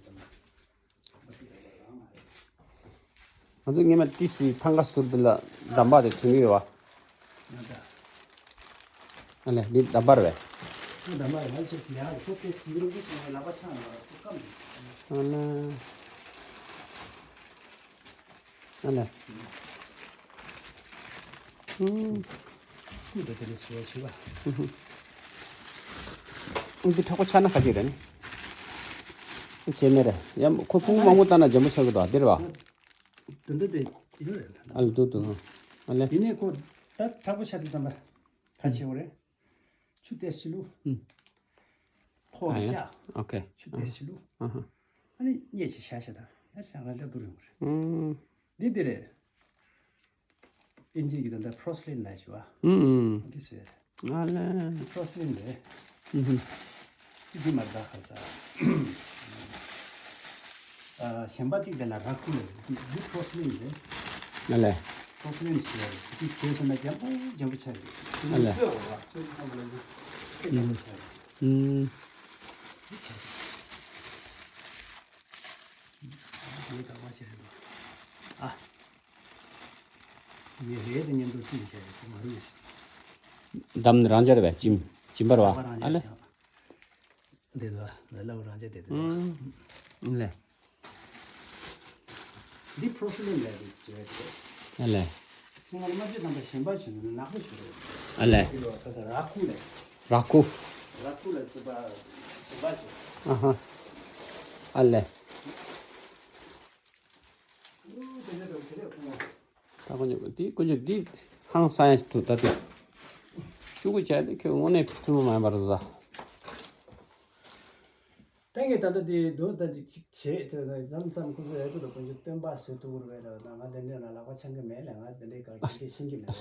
ང་ཚོ་སྔས་མ་ཏི་སི་ཐང་ག་ཟུར་འདི་ལ་འདམ་པ་དེ་ཐོན་གྱི་ཡོད་བ། ང་ད། ཨ་ལས་འདི་འདམ་པ་རེད་པས། ཁོ་འདམ་པ་རེད། ང་ཆེ་སི་ཡང་ཁོ་ཏི་སི་རུ་གི་ཁོ་ལག་པ་ཆང་ལ་ཁོ་སྐམ་རེད། ཨ་ལས། ཨ་ལས། ཨུམ། ཁོས་ད་དེ་ལས་བཟོས་བྱས་པ། ཨུམ། འདི་མཁྲེགས་པོ་ཆགས་ན་ཁ་ཅིག་རེད་ནི། བྱས་མེད་རེད། ཡང་ཁོ་ཕུང་པོ་མང་པོ་བཏང་ན་འཇམ་པོ་ཆགས་ཀྱི་འདུག་དེ་རེད་བ། དེ་འདྲ་དེ་ཡོད་རེད། ཨ་ལ་འདུག་འདུག་ཨ་ལས། དེ་ནས་ཁོ་ད་མཁྲེགས་པོ་ཆགས་དུས་ཙམ་པ་ཁ་ཕྱེ་བ་རེད། ཆུ་ཏོག་ཙམ་བླུགས། ཨུམ། ཐོག་ཨ་ནས་ཡ། བཅག་ཨོ་ཁེ། ཆུ་ཏོག་ཙམ་བླུགས། ཨ་ཧ། ཨ་ནི་མཉེས་བྱས་བཞག་བཞག་དང་། ཡ་བཞག་ང་ཅག་སྡུག་རུང་རེད། ཨུམ། འདི་འདི་རེད། ཨིན་ཇི་གི་ད་ལྟ་པོར་སི་ལིན་ལབ་ཞུ་བ། ཨུམ་ཨུམ། འདི་བཟོས་རེད། ཨ་ལས། པོར་སི་ལིན་རེད། ཨུམ་ཧུམ། འདི་མ་རེད་ད་ཁ་ས། ཨ། གཞན་པ་གཅིག་དེ་ལ་ར་ཁུ་ལབ། འདི་པོར་སི་ལིན་རེད། ཨ་ལས། པོར་སི་ལིན་ཞེས་རེད། འདི་བཟོས་སོང་ན་འཇམ་པོ་འཇམ་པོ་ཆགས་རེད། འདི་ཨ་ལས། བཟོས་འོ་ར་བཟོས་སོང་ན་ལ་འདི་འཇམ་པོ་ཆགས་རེད། ཨུམ། འདི་ཆགས་རེད། ངས་དག་པ་བྱས་རེད་འདུག་ཨ། ངས་རེད་དེ་མཉམ་དུ་བརྩིས་བྱས་རེད་དེ་མ་རུང་ཞིག་འདམ་ནི་རང་འཇགས་རེད་པས། བྱིམ། བྱིམ་པ་རེད་བ། ཨ་ལས། འདི་ལ་ལ་ལ་རང་འཇགས་དེ་དེ། ཨུམ། ཨུམ་ལས། འདི་པོར་སི་ལིན་ལབ་དེ་བཟོས་རེད། ཨ་ལས། ང་ལ་མ་བྱེད་དམ་པ་གཞན་པ་བྱེད་ནུས་ནག་པོ་བྱེད་རེད། ཨ་ལས། འདི་ལ་ཁ་ས་ར་ཁུ་ལས། ར་ཁུ། ར་ཁུ་ལ་ཚིག་པ་ཞིམ་པ་བྱེད། ཨ་ཧ། ཨ་ལས། ཨུ་དེ་འདྲ་འདྲ་བོ་དེ་རེད་ཁོང་། ད་དཀོན་མཆོག་འདི་དཀོན་མཆོག་འདི་ཧང་སང་ཡ་ཞིག་འདུག་ད་དེ། ཤུ་གུ་བྱས་ཏེ་ཁྱོད་དངོས་གནས་ཐུན་མོང་མ་ཡིན་པ་རེད་ད། ཏན་གྱི་ད་ལྟ་དེ་རྡོ་ད་ཅིག་ཅིག་བྱེད་དེ་མཚམས་མཚམས་ཁོ་ཚོ་ཡག་པོ་འདུག་དཀོན་མཆོག་སྟོན་པ་བཟོ་ཐུབ་ཀྱི་རེད་པས་ལབ་ན་ང་དེ་འདྲས་ན་ལག་པ་འཆང་གི་མེད་ལ། ང་དེ་འདྲས་ག་གེ་ཤེས་ཀྱི་མེད་པ།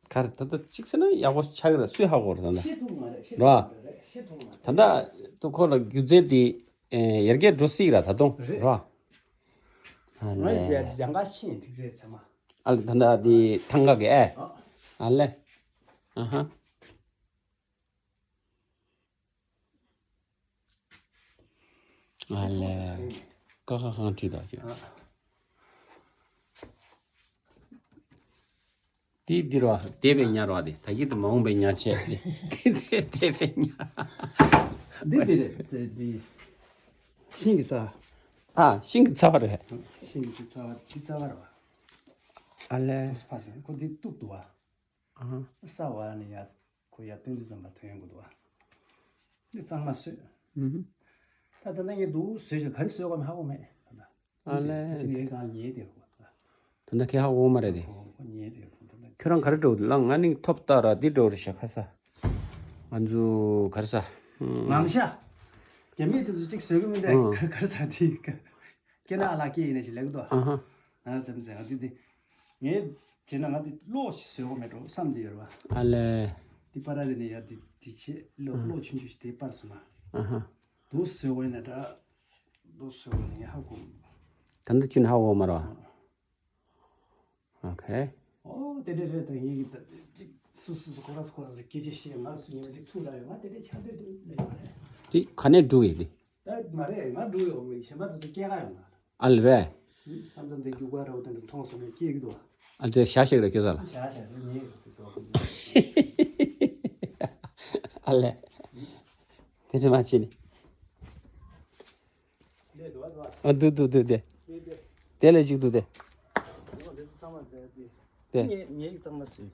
ག་རེ་ད་ལྟ་གཅིག་ཟེར་ན་ཡག་པོ་ཆགས་ཀྱི་རེད། སུས་ཧ་གོ་རེད་ད་ལྟ། ཤེས་ཐུབ་མ་རེད། ཤེས་རེད་བ། ཐུབ་མ་རེད། ཤེས་ཐུབ་མ་རེད། ད་ལྟ་ཏུ་ཁོ་ལ་སྒྱུ་རྩལ་དེ་ཨེ་ཡར་རྒྱས་འགྲོ་སྲིད་ར་ད་དུང་རེད། རེད་བ། ཨ་ང་ལས། ཡ་ལྗང་ཁ་ཕྱིན་ཐིག་ཚད་ཚད་མ། ཨ་ལས་ད་ལྟ་དེ་ཐང་ག་གི་ཨེ། ཨ། ཨ་ལས། ཨ་ཧ། ཨ་ལས། ཀ་ཁ་ཁང་ཁྲིད་དང་ཁྱོད། ཨ། དེ་འདི་ར་བ་འདས་པའི་ཉ་ར་བ་དེ་ད་གི་དེ་མ་འོངས་པའི་ཉ་བྱས་དེ་དེ་འདས་པའི་ཉ། འདི་འདི་རེད་དེ་འདི། ཤིང་གི་རྩ་བ། ཨ་ཤིང་གི་རྩ་བ་རེད། ཤིང་གི་རྩ་བ་འདི་རྩ་བ་ར་བ། ཨ་ལས། དུས་ཕ་སེ་ཁོ་འདི་གཏུབ་འདུག་བ། ཨ་ཧ། ས་བ་ནི་ཡ་ཁོ་ཡ་སྟོན་དུས་ཙམ་པ་ཐོན་ཡོང་གི་འདུག་བ། འདི་གཙང་མ་བཟོས། ཨུ་ཧུ། ད་ད་ནང་གི་འདུག་བཟོས་ཀྱང་ག་རེ་བཟོས་གོ་མི་ཧ་གོ་མེད་ད། ཨ་ལས། ཅི་ནས་གང་ཉེས་དེ་གོ། ད་ནི་ཁྱེད་ཧ་གོ་མ་རེད་དེ། ཁོ་ཉེས་དེ་གོ་ད་ནི། ཁྱོད་རང་ག་རེ་འགྲོ་ལ་ང་ནི་ཐོབ་ལྟ་ར་འདི་འགྲོ་རེད་ཤག་ཁ་ས། ང་ཚོ་ག་རེ་ས། ངང་ཤ། རྒྱ་མིས་དེ་ཚོ་གཅིག་བཟོས་གི་མིན་ད་ཨང་ག་རེ་ས་དེ། སྐྱེ་ན་ཨ་ལ་སྐྱེ་ཡིན་ན་ཞིག་ལེགས་འདུག་ཨ་ཧ། ང་ཚེམ་ཚེ་ང་དེ་དེ། ངས་བྱས་ན་ང་དེ་ལོག་ཞིག་བཟོས་གོ་མེད་འགྲོ་བསམ་དེ་ཡོད་རེད་བ། ཨ་ལས། པར་ར་རེ་ནས་ཡར་དེ་དེ་ཆེ་ལོ་ཨ་ལོ་ཆུང་ཆུང་ཞིག་དེ་པར་སོང་ན། ཨ་ཧ། དུ་སོས་བས་ན་འདྲ། དུ་སོས་བས་ན་ཧ་གོ། ད་འདི་ཅི་ན་ཧ་གོ་མ་ར། ཨོ་ཁེ། ཨོ་དེ་འདྲ་རེད། ད་ངེད་ཀྱི་ད་ཅིག་སུ་སུ་སུ་ཁོ་ར་སུ་ཁོ་ར་སུ་སྐད་ཆ་བཤད། ང་སུ་ཉི་མ་ཅིག་ཚུར་ལ་ཡོད། ང་དེ་འདྲ་ཆགས་འདོད་འདུག་ལ་ཡོད་རེད། དེ་ག་ནས་འགྲོ་གི་དེ། ད་མ་རེད། ང་འགྲོ་ཡོང་མི་གཞན་པ་དེ་ཚོ་སྐད་ག་ཡོང་ང་། ཨ་ལེ་རེད། མཚམས་མཚམས་དེ་རྒྱུག་པ་ར་བ་དེ་འདྲ་མཐོང་སོང་ནས་སྐད་ཀྱི་འདུག་ཨ་དེ་ཞག་ཞིག་རེད་ཁྱོད་ས་ལ། ཞག་ཞག་རེད་ངེད་དེ་ཚོ། ཨ་ལེ། དེ་འདྲ་མ་བྱེད་ནི། ཨ་འདུག་འདུག་འདུག་དེ། དེ་ལས་ཅིག་འདུག་དེ། དེ། ངས་ངས་གཙང་མ་བཟོས།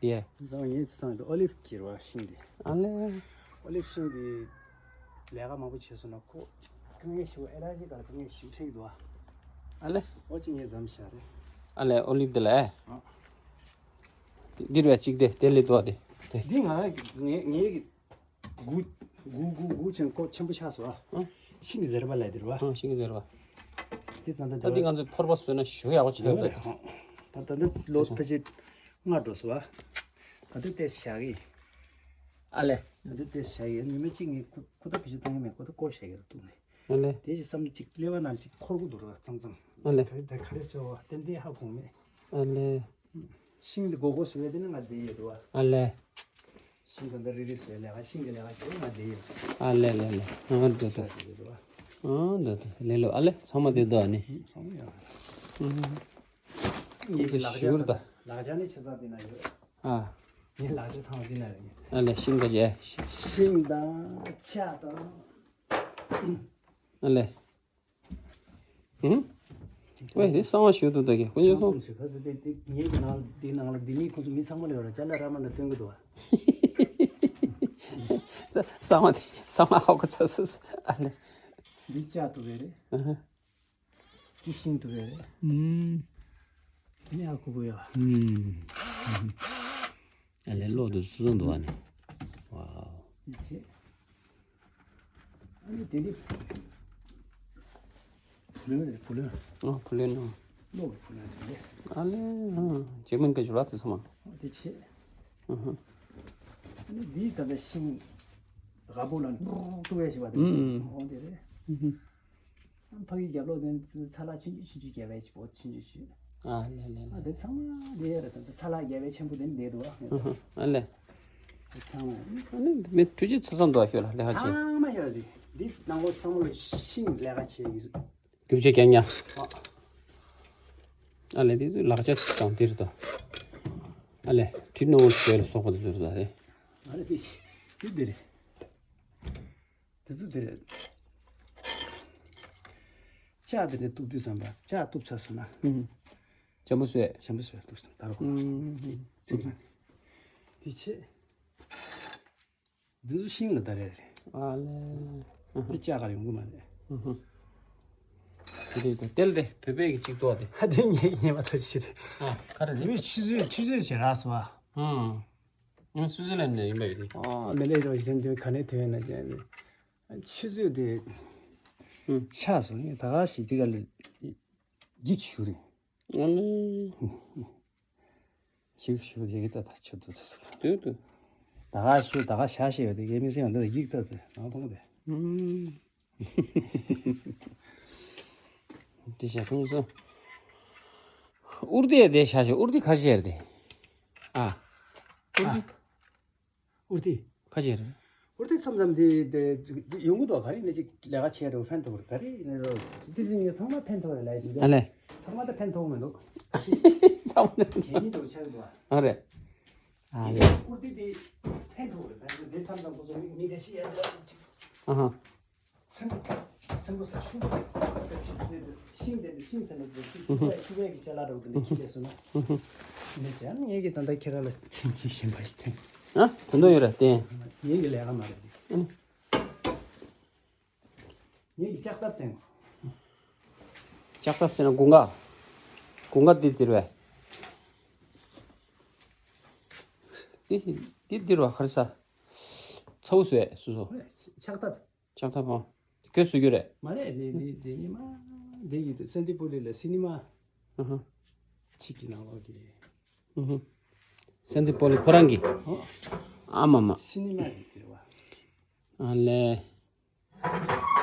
དེ། གཙང་མ་ངས་གཙང་མ་ཨོ་ལིབ་གྱི་ར་ཤིང་དེ། ཨ་ལེ། ཨོ་ལིབ་ཤིང་དེ། ལས་ཀ་མང་པོ་བྱས་སོང་ན་ཁོ། དཀའ་ངལ་ཞིག་ཨེ་ལར་ཇི་ག་ལ་དཀའ་ངལ་ཞིག་འཕྲད་ཀྱི་འདུག་ཨ། ཨ་ལེ། ཨོ་ཅི་ངས་མཚམས་བཞག་རེད། ཨ་ལེ་ཨོ་ལིབ་དེ་ལ། འདིར་བས་གཅིག་དེ་དེ་ལས་ལྡོག་དེ་དེ། འདི་ང་ངས་ངས་ཀྱི། དགུ། དགུ་དགུ་དགུ་ཆེན་ཀོ་ཆེན་པོ་ཆགས་སོང་ཨ། ཨ། ཤིང་གི་ཟེར་བ་ལས་དེ་རེད་བ། ཨ་ཤིང་གི་ཟེར་བ། དེ་ད་ལྟ་ད་དེ་ང་ཚོས་ཕོར་པ་བཟོས་ན་ཞུ་ཡག་པོ་བྱེད་ཡོད་རེད། ད་ད་ལྟ་ལོ་ཕལ་ཆེར་ལྔ་འགྲོ་སོང་ཨ། ད་དེ་ཏེས་བཞག་གི། ཨ་ལེ། ད་དེ་ཏེས་བཞག་གི་ཉི་མ་གཅིག་ངས་ཁུ་ཁུ་ད་ཕལ་ཆེར་གཏོང་གི་མེད། ཁུ་ད་བཀོ་བཞག་གི་རེད་འདུག་ནས། ཨ་ལེ། དེ་ཞིག་བསམ་གཅིག་ཀླད་པ་ནང་གཅིག་འཁོར་གི་འདུག་ར་མཚམས་མཚམས། ཨ་ལེ། ག་རེ་ད་ག་རེ་ཟེར་བ་ཏན་ཏན་ཧ་གོ་མེད། ཨ་ལེ། ཤིང་འདི་སྒོར་སྒོར་ཟེར་བས་དེ་ནི་ང་བསྡད་ཡོད་དོ། ཨ་ལེ། ཤིང་འདི་འདི་རི་རི་ཟེར་ལས་ཀ་ཤིང་གི་ལས་ཀ་བྱེད་ང་བསྡད་ཡོད། ཨ་ལེ་ལེ་ལེ། ཨ་འདོད་དོ། ཤ་ཟེར་དོ། ཨ་འདོད་དོ་ལེ་ལོ། ཨ་ལེ་ཚང་མ་བསྡད་དོ་ཨ་ནི། ཚང་མ་ཡོད། ངེད་ཀྱི་ལག་ཆ་ཞུར་ད། ལག་ཆ་ནི་ཆ་ཚང་འདི་ན་ཡོད། ཨ། ངའི་ལག་ཆ་ཚང་མ་འདི་ན་རེད། ཨ་ལེ་ཤིང་ག་ཅེ། ཤིང་དང་ཆ་དང་། ཨ་ལེ། ཧུམ། ཝེ་དེ་གསང་བ་ཞུ་འདུག་ད་གི་ཁོ་ཉོ་སོང་། ཁོང་ཚོ་ཞིག་ག་ཟེར་ཏེ་དེ་ངའི་ནང་དེ་ནང་ལ་དེ་མིན་ཁོང་ཚོ་མི་ཚང་མ་ལ་ཡོད་ར་ཅ་ལག་ར་མ་ན་སྟོན་གི་འདུག་བ། གསང་བ་དེ་གསང་བ་ཧ་གོ་ཚ་སུ་སུ་ཨ་ལེ། འདི་ལྕགས་ཏུ་རེད་རེད། ཨ་ཧ། འདི་ཤིང་ཏུ་རེད་རེད། ཨུམ། འདི་ནི་ཧ་གོ་གི་ཡོད། ཨུམ། ཨ་ལེ་ལོ་དུ་སུ་སུ་འདུག་བ་ནི། ཝའོ། འདི་ཆེ། ཨ་ནི་དེ་འདི། བུ་ལོན་རེད་བུ་ལོན། ཨ་བུ་ལོན་ནོ། གློག་གི་བུ་ལོན་དེ་འདི། ཨ་ལེ། ཨ་ཇེ་མིན་ག་ཇུ་ར་དེ་ཚོ་མ། ཨ་དེ་ཆེ། ཨ་ཧ། ཨ་ནི་འདི་ད་ལྟ་ཤིང་། ར་བོ་ལ་འབྲུག་འབྲུག་བས་ཞེས་པ་དེ་ཨུམ། ཨོ་དེ་རེད། ཨ་ཕ་གི་རྒྱབ་ལོགས་དེ་ཚ་ལ་ཆུང་ཆུང་ཆུང་ཆུང་རྒྱབ་པའི་ཆུ་བོ་ཆུང་ཆུང་ཆུང་། ཨ་ལེ་ལེ་ལེ། ཨ་དེ་ཚང་མ་དེ་ཡོད་རེད། ད་ཚ་ལ་རྒྱབ་པའི་ཆེན་པོ་དེ་འདྲས་འདུག་ཨ། ཨ་ལེ། དེ་ཚང་མ། ཨ་ནི་མི་འཕྲུལ་ཆས་ཚ་ཚང་འདུག་ཨ་ཤོད་ལ་ལེ་ཧ་ཆེ། ཚང་མ་ཡོད་རེད། འདི་ནང་ལོགས་ཚང་མ་ལ་ཤིང་ལས་ཀ་བྱེད་ཀྱི་རྒྱུ་ཆ་རྐྱང་རྐྱང་། ཨ་ལེ་དེ་ཚོ་ལག་ཆ་དང་དེ་རེད་དོ། ཨ་ལེ་དྲི་ནོར་བྱས་ལ་སོགས་པ་དེ་ཚོ་རེད་ད་རེད། ཨ་ལེ་དེ་དེ་དེ་རེད། དེ་ཚོ་དེ་རེད། ལྕགས་དེ་འདྲ་གཏུབ་དུས་ཙམ་པ་ལྕགས་གཏུབ་ཚར་སོང་ན། ཨུམ། འཇམ་པོ་བཟོས། འཇམ་པོ་བཟོས་གཏུབ་སོང་ད་རོགས། ཨུམ། ཚིག་མ། དེ་ཆེ། འདི་ཚོ་ཤིང་ལ་ད་རེད་རེད། ཨ་ལེ། དེ་ལྕགས་ག་ཡོང་གི་མ་རེད། ཨུ་ཧུ། དེ་རེད་དོ། དེ་ལ་རེད་བོད་པའི་གི་གཅིག་ཏོག་དེ། ཨ་དེ་ངས་ངས་མ་ཐོས་ཤི་རེད། ཨ་ག་རེ་རེད། བོད་ཆུ་ཚོད་ཆུ་ཚོད་བྱེད་རག་སོང་ཨ། ཨུམ། ང་སུའུ་ཙི་ལན་ནས་ཡིན་པ་ཡོད་དེ། ཨ་མི་ལས་རོ་ཞན་དུ་ག་ནས་ཐོན་ན་ཅན་ཆུ་ཚོད་དེ། ཨུམ། ཆགས་སོང་ངས་ད་ག་ཞིག་དེ་ག་ལ་འགྱིག་ཞུ་རེད། ཨ་ནི། ཞིག་ཞུ་རེད་ད་ད་ཆུ་ཚོད་ཚོད་ཚོད། དུ་དུ། ད་ག་ཞུ་ད་ག་ཤ་ཤེས་ཡོད་དེ་གའི་མི་སེང་འདི་ཡིག་ད་དེ་ནང་མཐོང་དེ། ཨུམ། དེ་ཤ་ཁུངས་སོ། ཨུར་དེ་དེ་ཤ་ཤེས་ཨུར་དེ་ཁ་ཤེས་རེད་དེ། ཨ། ཨུར་དེ། ཨུར་ཏི། ཁ་ཆེ་རེད། ཨུར་ཏི་མཚམས་མཚམས་དེ་དེ་ཡོང་གི་འདུག་ག་རེ་ནས་ཅིག་ལས་ཀ་བྱས་རེད་ཕན་ཐོགས་རེད་ག་རེ་ནས་རོ་ཅི་ཅི་ཅི་ངས་ཚང་མ་ཕན་ཐོགས་རེད་ལས་ཅིག་ཨ་ལས། ཚང་མ་ད་ཕན་ཐོགས་མི་འདུག་ཚང་མ་ད་གལ་ཆེན་འདུག་ཆགས་འདུག་ཨ་རེད། ཨ་ལས། ཨུར་ཏི་དེ་ཕན་ཐོགས་རེད་ཕན་ཐོགས་དེ་མཚམས་མཚམས་ཁོ་ཚོ་མི་མི་འགའ་ཤི་ཡ་རེད་ཅིག་ཨ་ཧ། ཚན་ཚན་པོ་ས་ཤུགས་པ་ཤིང་དེ་ཤིང་ཟེར་ནས་དེ་ཤུགས་པའི་ཤུགས་པའི་གི་ཅ་ལག་འདྲ་བོ་དེ་འདྲ་ཁྱི་ལས་སོང་ན། འདི་བྱས་ན་ངས་ཀྱི་ད་ལྟ་ཁྱེད་རང་ལ་ཐེངས་གཅིག་ཞེན་པ་ཞིག་ཐེངས། ཨ་དོན་དུ་ཡོད་ར་བསྟན། ངས་ཀྱི་ལས་ཀ་མ་རེད། ངས་ཀྱི་ལྕགས་ཐབ་བསྟན། ལྕགས་ཐབ་ཟེར་ན་དགུན་ཁ། དགུན་ཁ་འདི་འདིར་བས། འདི་འདི་འདིར་བ་ཁར་ས། ཚ་བོ་བཟོས་སུ་སོ། ལྕགས་ཐབ། ལྕགས་ཐབ་ཨང་། ཁྱོད་བཟོ་རྒྱུ་རེད། མ་རེད་དེ་དེ་དེ་ཉི་མ་དེ་ཡི་སན་ཏི་པུ་ལི་ལ་སི་ནི་མ་ཨ་ཧ། གཅིག་གི་ནང་ལོགས་ཀྱི། ཨ་ཧ། སེན་ཏི་པོ་ལི་ཁོ་རང་གི། ཨ་མ་མ། སི་ནི་མ་ཡི་དེ་རེད་བ། ཨ་ལས།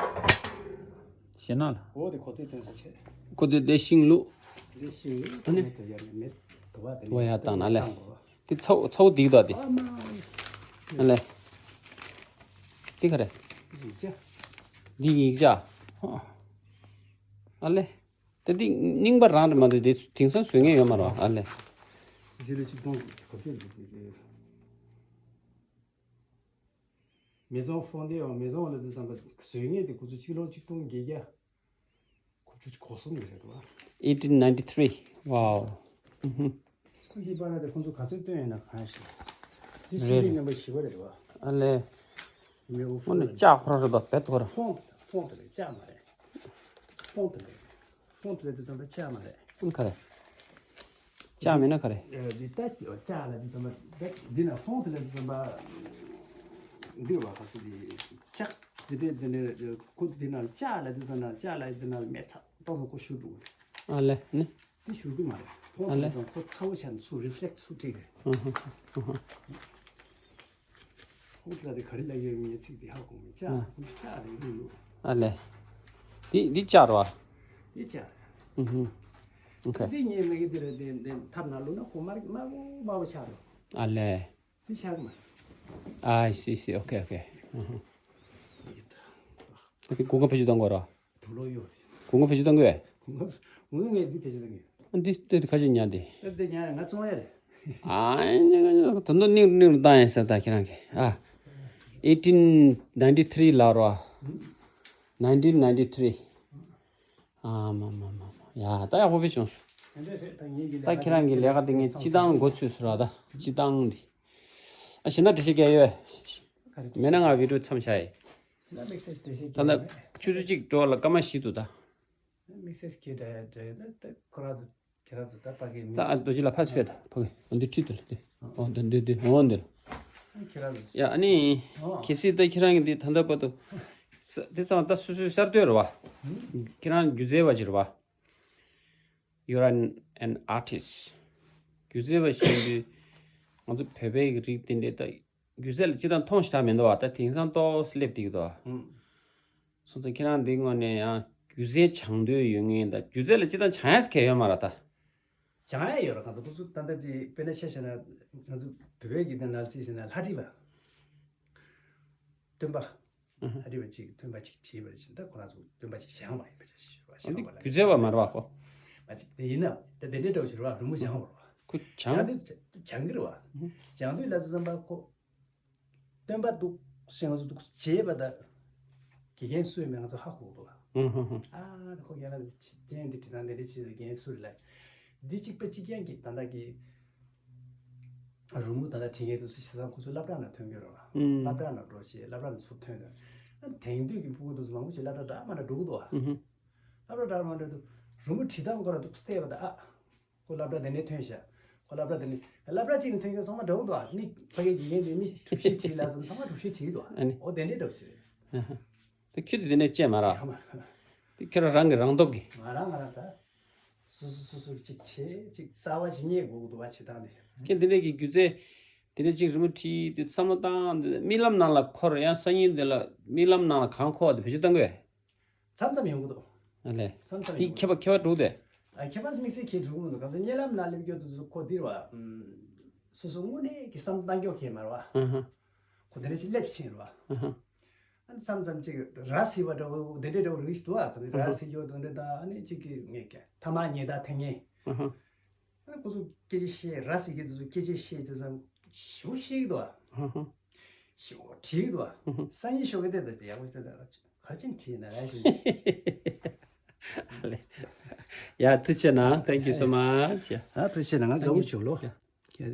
ཞེ་ན་ལ། འོ་དེ་གོ་ཐོས་སྟོན་ས་བྱས། ཁོ་དེ་དེ་ཤིང་ལུག་དེ་ཤིང་ལུག་ཨ་ནི། དེ་ཡར་ནས་མེད་དུ་བ་དེ་ནས་བ་ཡར་བཏང་ན་ལས། བཏང་དགོས། དེ་ཚ་བོ་ཚ་བོ་སྡིག་དོ་དེ། ཨ་མ། ཨ་ལས། དེ་ག་རེད། ཡིག་ཆ། འདི་ཡིག་ཆ། ཨ་ལས། དེ་འདི་རྙིང་པ་རང་རེད་མ་གཏོགས་དེ་དེང་སང་བཟོ་མཁན་ཡོད་མ་རེད་བ། ཨ་ལས། ཕྱི་ལོ་ཆིག་སྟོང་གོ་ཚོད་འདུག་ཟེར། མེ་ཟོང་ཧྥོང་ཏེ་ཡང་མེ་ཟོང་ལ་དུས་བསམ་པ་བཟོས་ངེས་དེ་ཁོ་ཚོ་ཕྱི་ལོ་ཆིག་སྟོང་བརྒྱད་བརྒྱ་དགུ་བཅུ་གོ་གསུམ་རེད་བ། Eighteen ninety three. Wow. ཁོ་ཧི་པ་ན་དེ་ཁོ་ཚོ་ག་ཚོད་བཏོན་ཡོད་ན་གང་ཤེས། དེ་སྲིད་རེད། རིགས་རྣམ་པ་ཞི་བ་རེད་བ། ཨ་ལས། མེ་འོ་ཧྥོང་ལ་ལྕགས་ཁོ་ར་རེད་བ་བེད་ཁོ་ར། ཧྥོང་ཧྥོང་ཏེ་ལ་ལྕགས་མ་རེད། ཧྥོང་ཏེ་ལ། ཧྥོང་ཏེ་ལ་དུས་བསམ་པ་ལྕགས་མ་རེད། ཨུམ་ཁ་རེད། ལྕགས་མིན་ན་ག་རེ། ཨ་འདི་ལྟ་ལྕགས་ལ་དུས་ཙམ་པ་འདི་ན་ཧྥོང་ཏེ་ལ་དུས་ཙམ་པ་འདི་བ་ག་ས་འདི་ལྕགས་འདི་འདྲས་འདི་འདྲས་ཁོ་འདི་ན་ལྕགས་ལ་དུས་ཙམ་ན་ལྕགས་ལ་འདི་ན་མེ་ཚ་ཏོག་ཙམ་ཁོ་ཤུ་འགྲོ་གི། ཨ་ལས་ནི། འདི་ཤུ་གི་མ་རེད། ཧྥོང་ཏེ་ལ་དུས་ཙམ་ཁོ་ཚ་བོ་ཆ་ནས་ཚུར་རི་ཕི་ལེག་ཚུར་འཁྲིག་གི། ཨ་ཧ་ཨ་ཧ། ཁོང་ཚོ་ལ་དེ་ག་རེ་ལབ་ཡོད་མེད་ཚིག་དེ་ཧ་གོ་མི་ཆགས། ཨ། ཁོང་ཚོ་ཆགས་རེད་ཡིན་ལུགས། ཨ་ལས། འདི་འདི་ལྕགས་རེད་བ། འདི་ལྕགས་རེད། ཨུ་ཧུ། ཨོ་ཁེ། འདི་ངས་མ་གི་འདི་རེད། དེ་དེ་ཐབ་ནང་བླུགས་ན་ཁོ་དམར་དམར་པོ་དམར་པོ་ཆགས་རེད། ཨ་ལས། འདི་ཆགས་མ་རེད། I see, see. Okay, okay. ཨུ་ཧུ། འདི་གོ་སྐབས་བེད་སྤྱོད་གཏོང་དགོས་རེད་བ། དུག་ལོག་གཡོག་རེད། གོང་གོང་བེད་སྤྱོད་གཏོང་གི་བས། གོང་གོང་ངོས་ངས་འདི་བེད་སྤྱོད་གཏོང་གི་ཡོད། འདི་ལྟོས་དེ་ཁ་ཤས་ཉར་དེ། ཨ་འདི་ཉར་ང་ཚོང་ཡ་རེད། ཨ་ནི་ང་ཚོ་ད་ནི་ནིང་ནིང་བཏང་ཡིན་ཟེར་ད་ཁྱེད་རང་གིས་ཨ། Eighteen ninety three ལ་རོ། Nineteen ninety three. ཨ་མ་མ་མ་མ་ཡ་ད་ཡག་པོ་བེད་བྱུང་། ད་ཁྱེད་རང་གི་ལས་ཀ་དེ་ངས་སྤྱི་བཏང་འགོ་ཚུགས་སོང་ར་ད་སྤྱི་བཏང་འདི། ཨ་ཞེ་ན་འགྲེལ་བཤད་རྒྱག་ཡོད། མེད་ན་ང་བི་ཌིའོ་མཚམས་བཞག་ཡིན། ད་དམིགས་བསལ་འགྲེལ་བཤད་ད་ལྟ་རྒྱག་ཆུ་ཚོད་གཅིག་འགྲོ་ལ་སྐར་མ་བཞི་འདུག་ད། དམིགས་བསལ་གྱི་འདྲ་འདྲ་ད་ཁོ་རང་ཚོ་ཁྱེད་རང་ཚོ་ད་ཕ་གི་མི། ད་ཨ་རྡོ་རྗེ་ལ་ཕ་སི་ཕེ་ད་ཕ་གི་འོ་འདི་ཁྲིད་དེ་ལ་དེ་འོ་འདི་འདི་འདི་འོ་འདི་ལ། ཁྱེད་རང་ཚོ། ཡ་ཨ་ནི། ཨོ། གལ་སྲིད་ད་ཁྱེད་རང་གི་འདི་ད་ལྟ་བར་དུ། ས་དེ་ཚང་ད་སོ་སོའི་གསར་གཏོད་རེད་བ། ཁྱེད་རང་སྒྱུ་རྩལ་བ་ཅིག་རེད་བ། You're an, an artist. སྒྱུ་རྩལ་བ་ཞིག་ཡིན་དུས་ང་ཚོ་བོད་པའི་རིགས་དེ་འདྲའི་ད་སྒྱུ་རྩལ་ལ་སྤྱི་དང་མཐོང་ཞིག་ད་མི་འདུག་བ། ད་དེང་སང་ཏོག་སླེབས་བསྡད་ཀྱི་འདུག་བ། ཧུམ། སོང་ཙང་ཁྱེད་རང་འདི་སྔོན་ནས་ཡང་སྒྱུ་རྩལ་སྦྱང་འདོད་ཡོད་མཁན་ད་སྒྱུ་རྩལ་ལ་སྤྱི་དང་སྦྱང་ཡས་གལ་ཡོད་མ་རེད་ད། སྦྱང་ཡས་ཡོད་རེད། ང་ཚོ་ཁོ་ཚོ་ད་ལྟ་ཅིག་དཔེར་ན་ཆ་བཞག་ན་ང་ཚོ་བོད་པའི་གི་ད་ནང་ཚིག་ཟེར་ན་ལྷ་བྲིས་པ། སྟོན་པ། ཨ་ཧ། ལྷ་བྲིས་པ་ཅིག་སྟོན་པ་ཅིག་བྲིས་པ་ཅིག་ད་ཁོ་རང་ཚོ་སྟོན་པ་ཅིག་སྦྱངས་པ་ཡིན་པ་ཅིག་ཞུ་བ། འདི་སྦྱངས་པ་ལ་སྒྱུ་རྩལ་བ་མ་རེད་བ་ཁོ། མ་ཅིག་དེ་ཡིན་ན་ད་དེ་འདྲའི་འདྲ་བོ་ཞིག་རེད་བ། རི་མོ་སྦྱངས་པ་རེད་བ། ཁོ་སྦྱངས། སྦྱངས་དུས་སྦྱང་གི་རེད་བ། སྦྱངས་དུས་ལ་ཙི་ཙམ་པ་ཁོ། སྟོན་པ་འདུག་ཟེར་ང་ཚོ་འདུག་བྱས་པ་ད། དགེ་རྒན་སུ་ཡིན་མིན་ང་ཚོ་ཧ་གོ་གི་འདུག་བ། ཨ་ཁོ་རྒན་ལགས་ཅན་འདི་བྲིས་སྟངས་འདི་འདྲ་བྱས་རྒན་སུ་རེད་ལབ། འདི་གཅིག་པ་གཅིག་རྐྱང་གི་ད་ལྟ་གི་རི་མོ་ད་ལྟ་བྲིས་མཁན་དེ་ཚོ་བྱས་ཙང་ཁོ་ཚོ་སློབ་གྲྭ་ནང་ཐོན་གྱི་རེད་བ། ཨུམ། སློབ་གྲྭ་ནང་འགྲོ་བྱས་སློབ་གྲྭ་ནང་ཚུར་ཐོན་དུས། ཨ་དེང་དུས་ཀྱི་ཕྲུ་གུ་དེ་ཚོ་མང་པོ་ཞིག་སློབ་གྲྭ་འདྲ་མི་འདྲ་འགྲོ་གི་འདུག་བ། ཨུ་ཧུ། སློབ་གྲྭ་འདྲ་མི་འདྲ་འདུག་རི་མོ་བྲིས་སྟངས་ཁོ་རང་འདུག་བལྟས་པ་ད་ཨ། ཁོ་སློབ་གྲྭ་དེ་ནས་ཐོན་ཤག་ཁོ་སློབ་གྲྭ་དེ་ནས་སློབ་གྲྭ་གཅིག་ནས་ཐོན་མཁན་ཚང་མ་འདྲ་བོ་འདུག་ཨ། མི་ཕ་གིའི་དགེ་རྒན་དེ་མི་གྲུ་བཞི་བྲིས་ལ་སོང་ཚང་མ་གྲུ་བཞི་བྲིས་འདུག་ཨ། ཨ་ནི། འོ་དེ་འདྲའི་འདྲ་བོ་ཞིག་རེད། ཨ་ཧ། དེ་ཁྱོད་དེ་ནས་བཅད་མ་ར། ཨ་མ། དེ་ཁྱོད་རང་རང་གི་རང་སྟོབས་ཀྱིས། ང་རང་ང་རང་ད། སོ་སོ་སོ་སོ་གཅིག་བྱེད་གཅིག་གསར་བ་ཞིག་རྙེད་དགོས་ཀྱི་འདུག་བ་བྱེད་སྟངས་དེ། ཁྱེད་དེ་འདྲས་ཀྱི་སྒྱུ་རྩལ། དེ་འདྲས་གཅིག་རི་མོ་བྲིས་དུས་བསམ་བློ་བཏང་དུས་རྨི་ལམ་ནང་ལ་འཁོར་ཡང་སང་ཉིན་དེ་ལ་རྨི་ལམ་ནང་ལ་གང་འཁོར་བ་དེ་བེད་སྤྱོད་གཏང་དགོས། མཚམས་མཚམས་ཡོང་གི་འདུག་ཨ་ལས། མཚམས་མཚམས་དེ་ཡོང་གི་ཁྱད་པར་ཁྱད་པར་འགྲོ་གི་དེ། ཨ་ཁྱད་པར་དམིགས་བསལ་གྱི་འགྲོ་གི་མི་འདུག་གང་ཟེར་རྨི་ལམ་ནང་སླེབས་རྒྱུ་དེ་ཚོ་ཁོ་འདིར་བ། སོ་སོ་དངོས་གནས་ཀྱི་བསམ་བློ་བཏང་རྒྱུ་གལ་མ་རེད་བ། ཨ་ཧ། ཁོ་དེ་འདྲ་ཞིག་སླེབས་ཕྱིན་རེད་བ། ཨ་ཧ། ཨ་ནི་མཚམས་མཚམས་ཅིག་ར་བཟི་བ་འདྲ་བོ་དེ་འདྲའི་འདྲ་བོ་རིགས་ཤིག་འདུག་ཨ། གང་ལྟར་ར་བཟི་རྒྱུ་དེ་འདྲ་དང་ཨ་ནི་ཅིག་གི་ངས་ཀྱང་ཐ་མག་ཉལ་ཐ་འཐེན་ངེས། ཨ་ཧ། ཨ་ནི་ཁོ་ཚོ་སྐད་ཆ་བཤད་ར་བཟི་གི་དེ་ཚོ་སྐད་ཆ་བཤད་ཙང་ཞེ་པོ་ཤེས་ཀྱི་འདུག་ཨ། ཨ་ཧ། ཞེ་པོ་བྲིས་ཀྱི་འདུག་ཨ། ཨ་ཧ། སང་ཉིན་ཞོགས་ཀས་བལྟས་ད་ཡག་པོ་བཤད་ད་ག་རེ་བྱས་བྲིས་ན་ར་ཞེས། ཡ་ཐུགས་རྗེ་གནང་། Thank you so much. ཡ་ཐུགས་རྗེ་གནང་། ང་དགའ་བོ་བྱུང་ལོ། ཡ།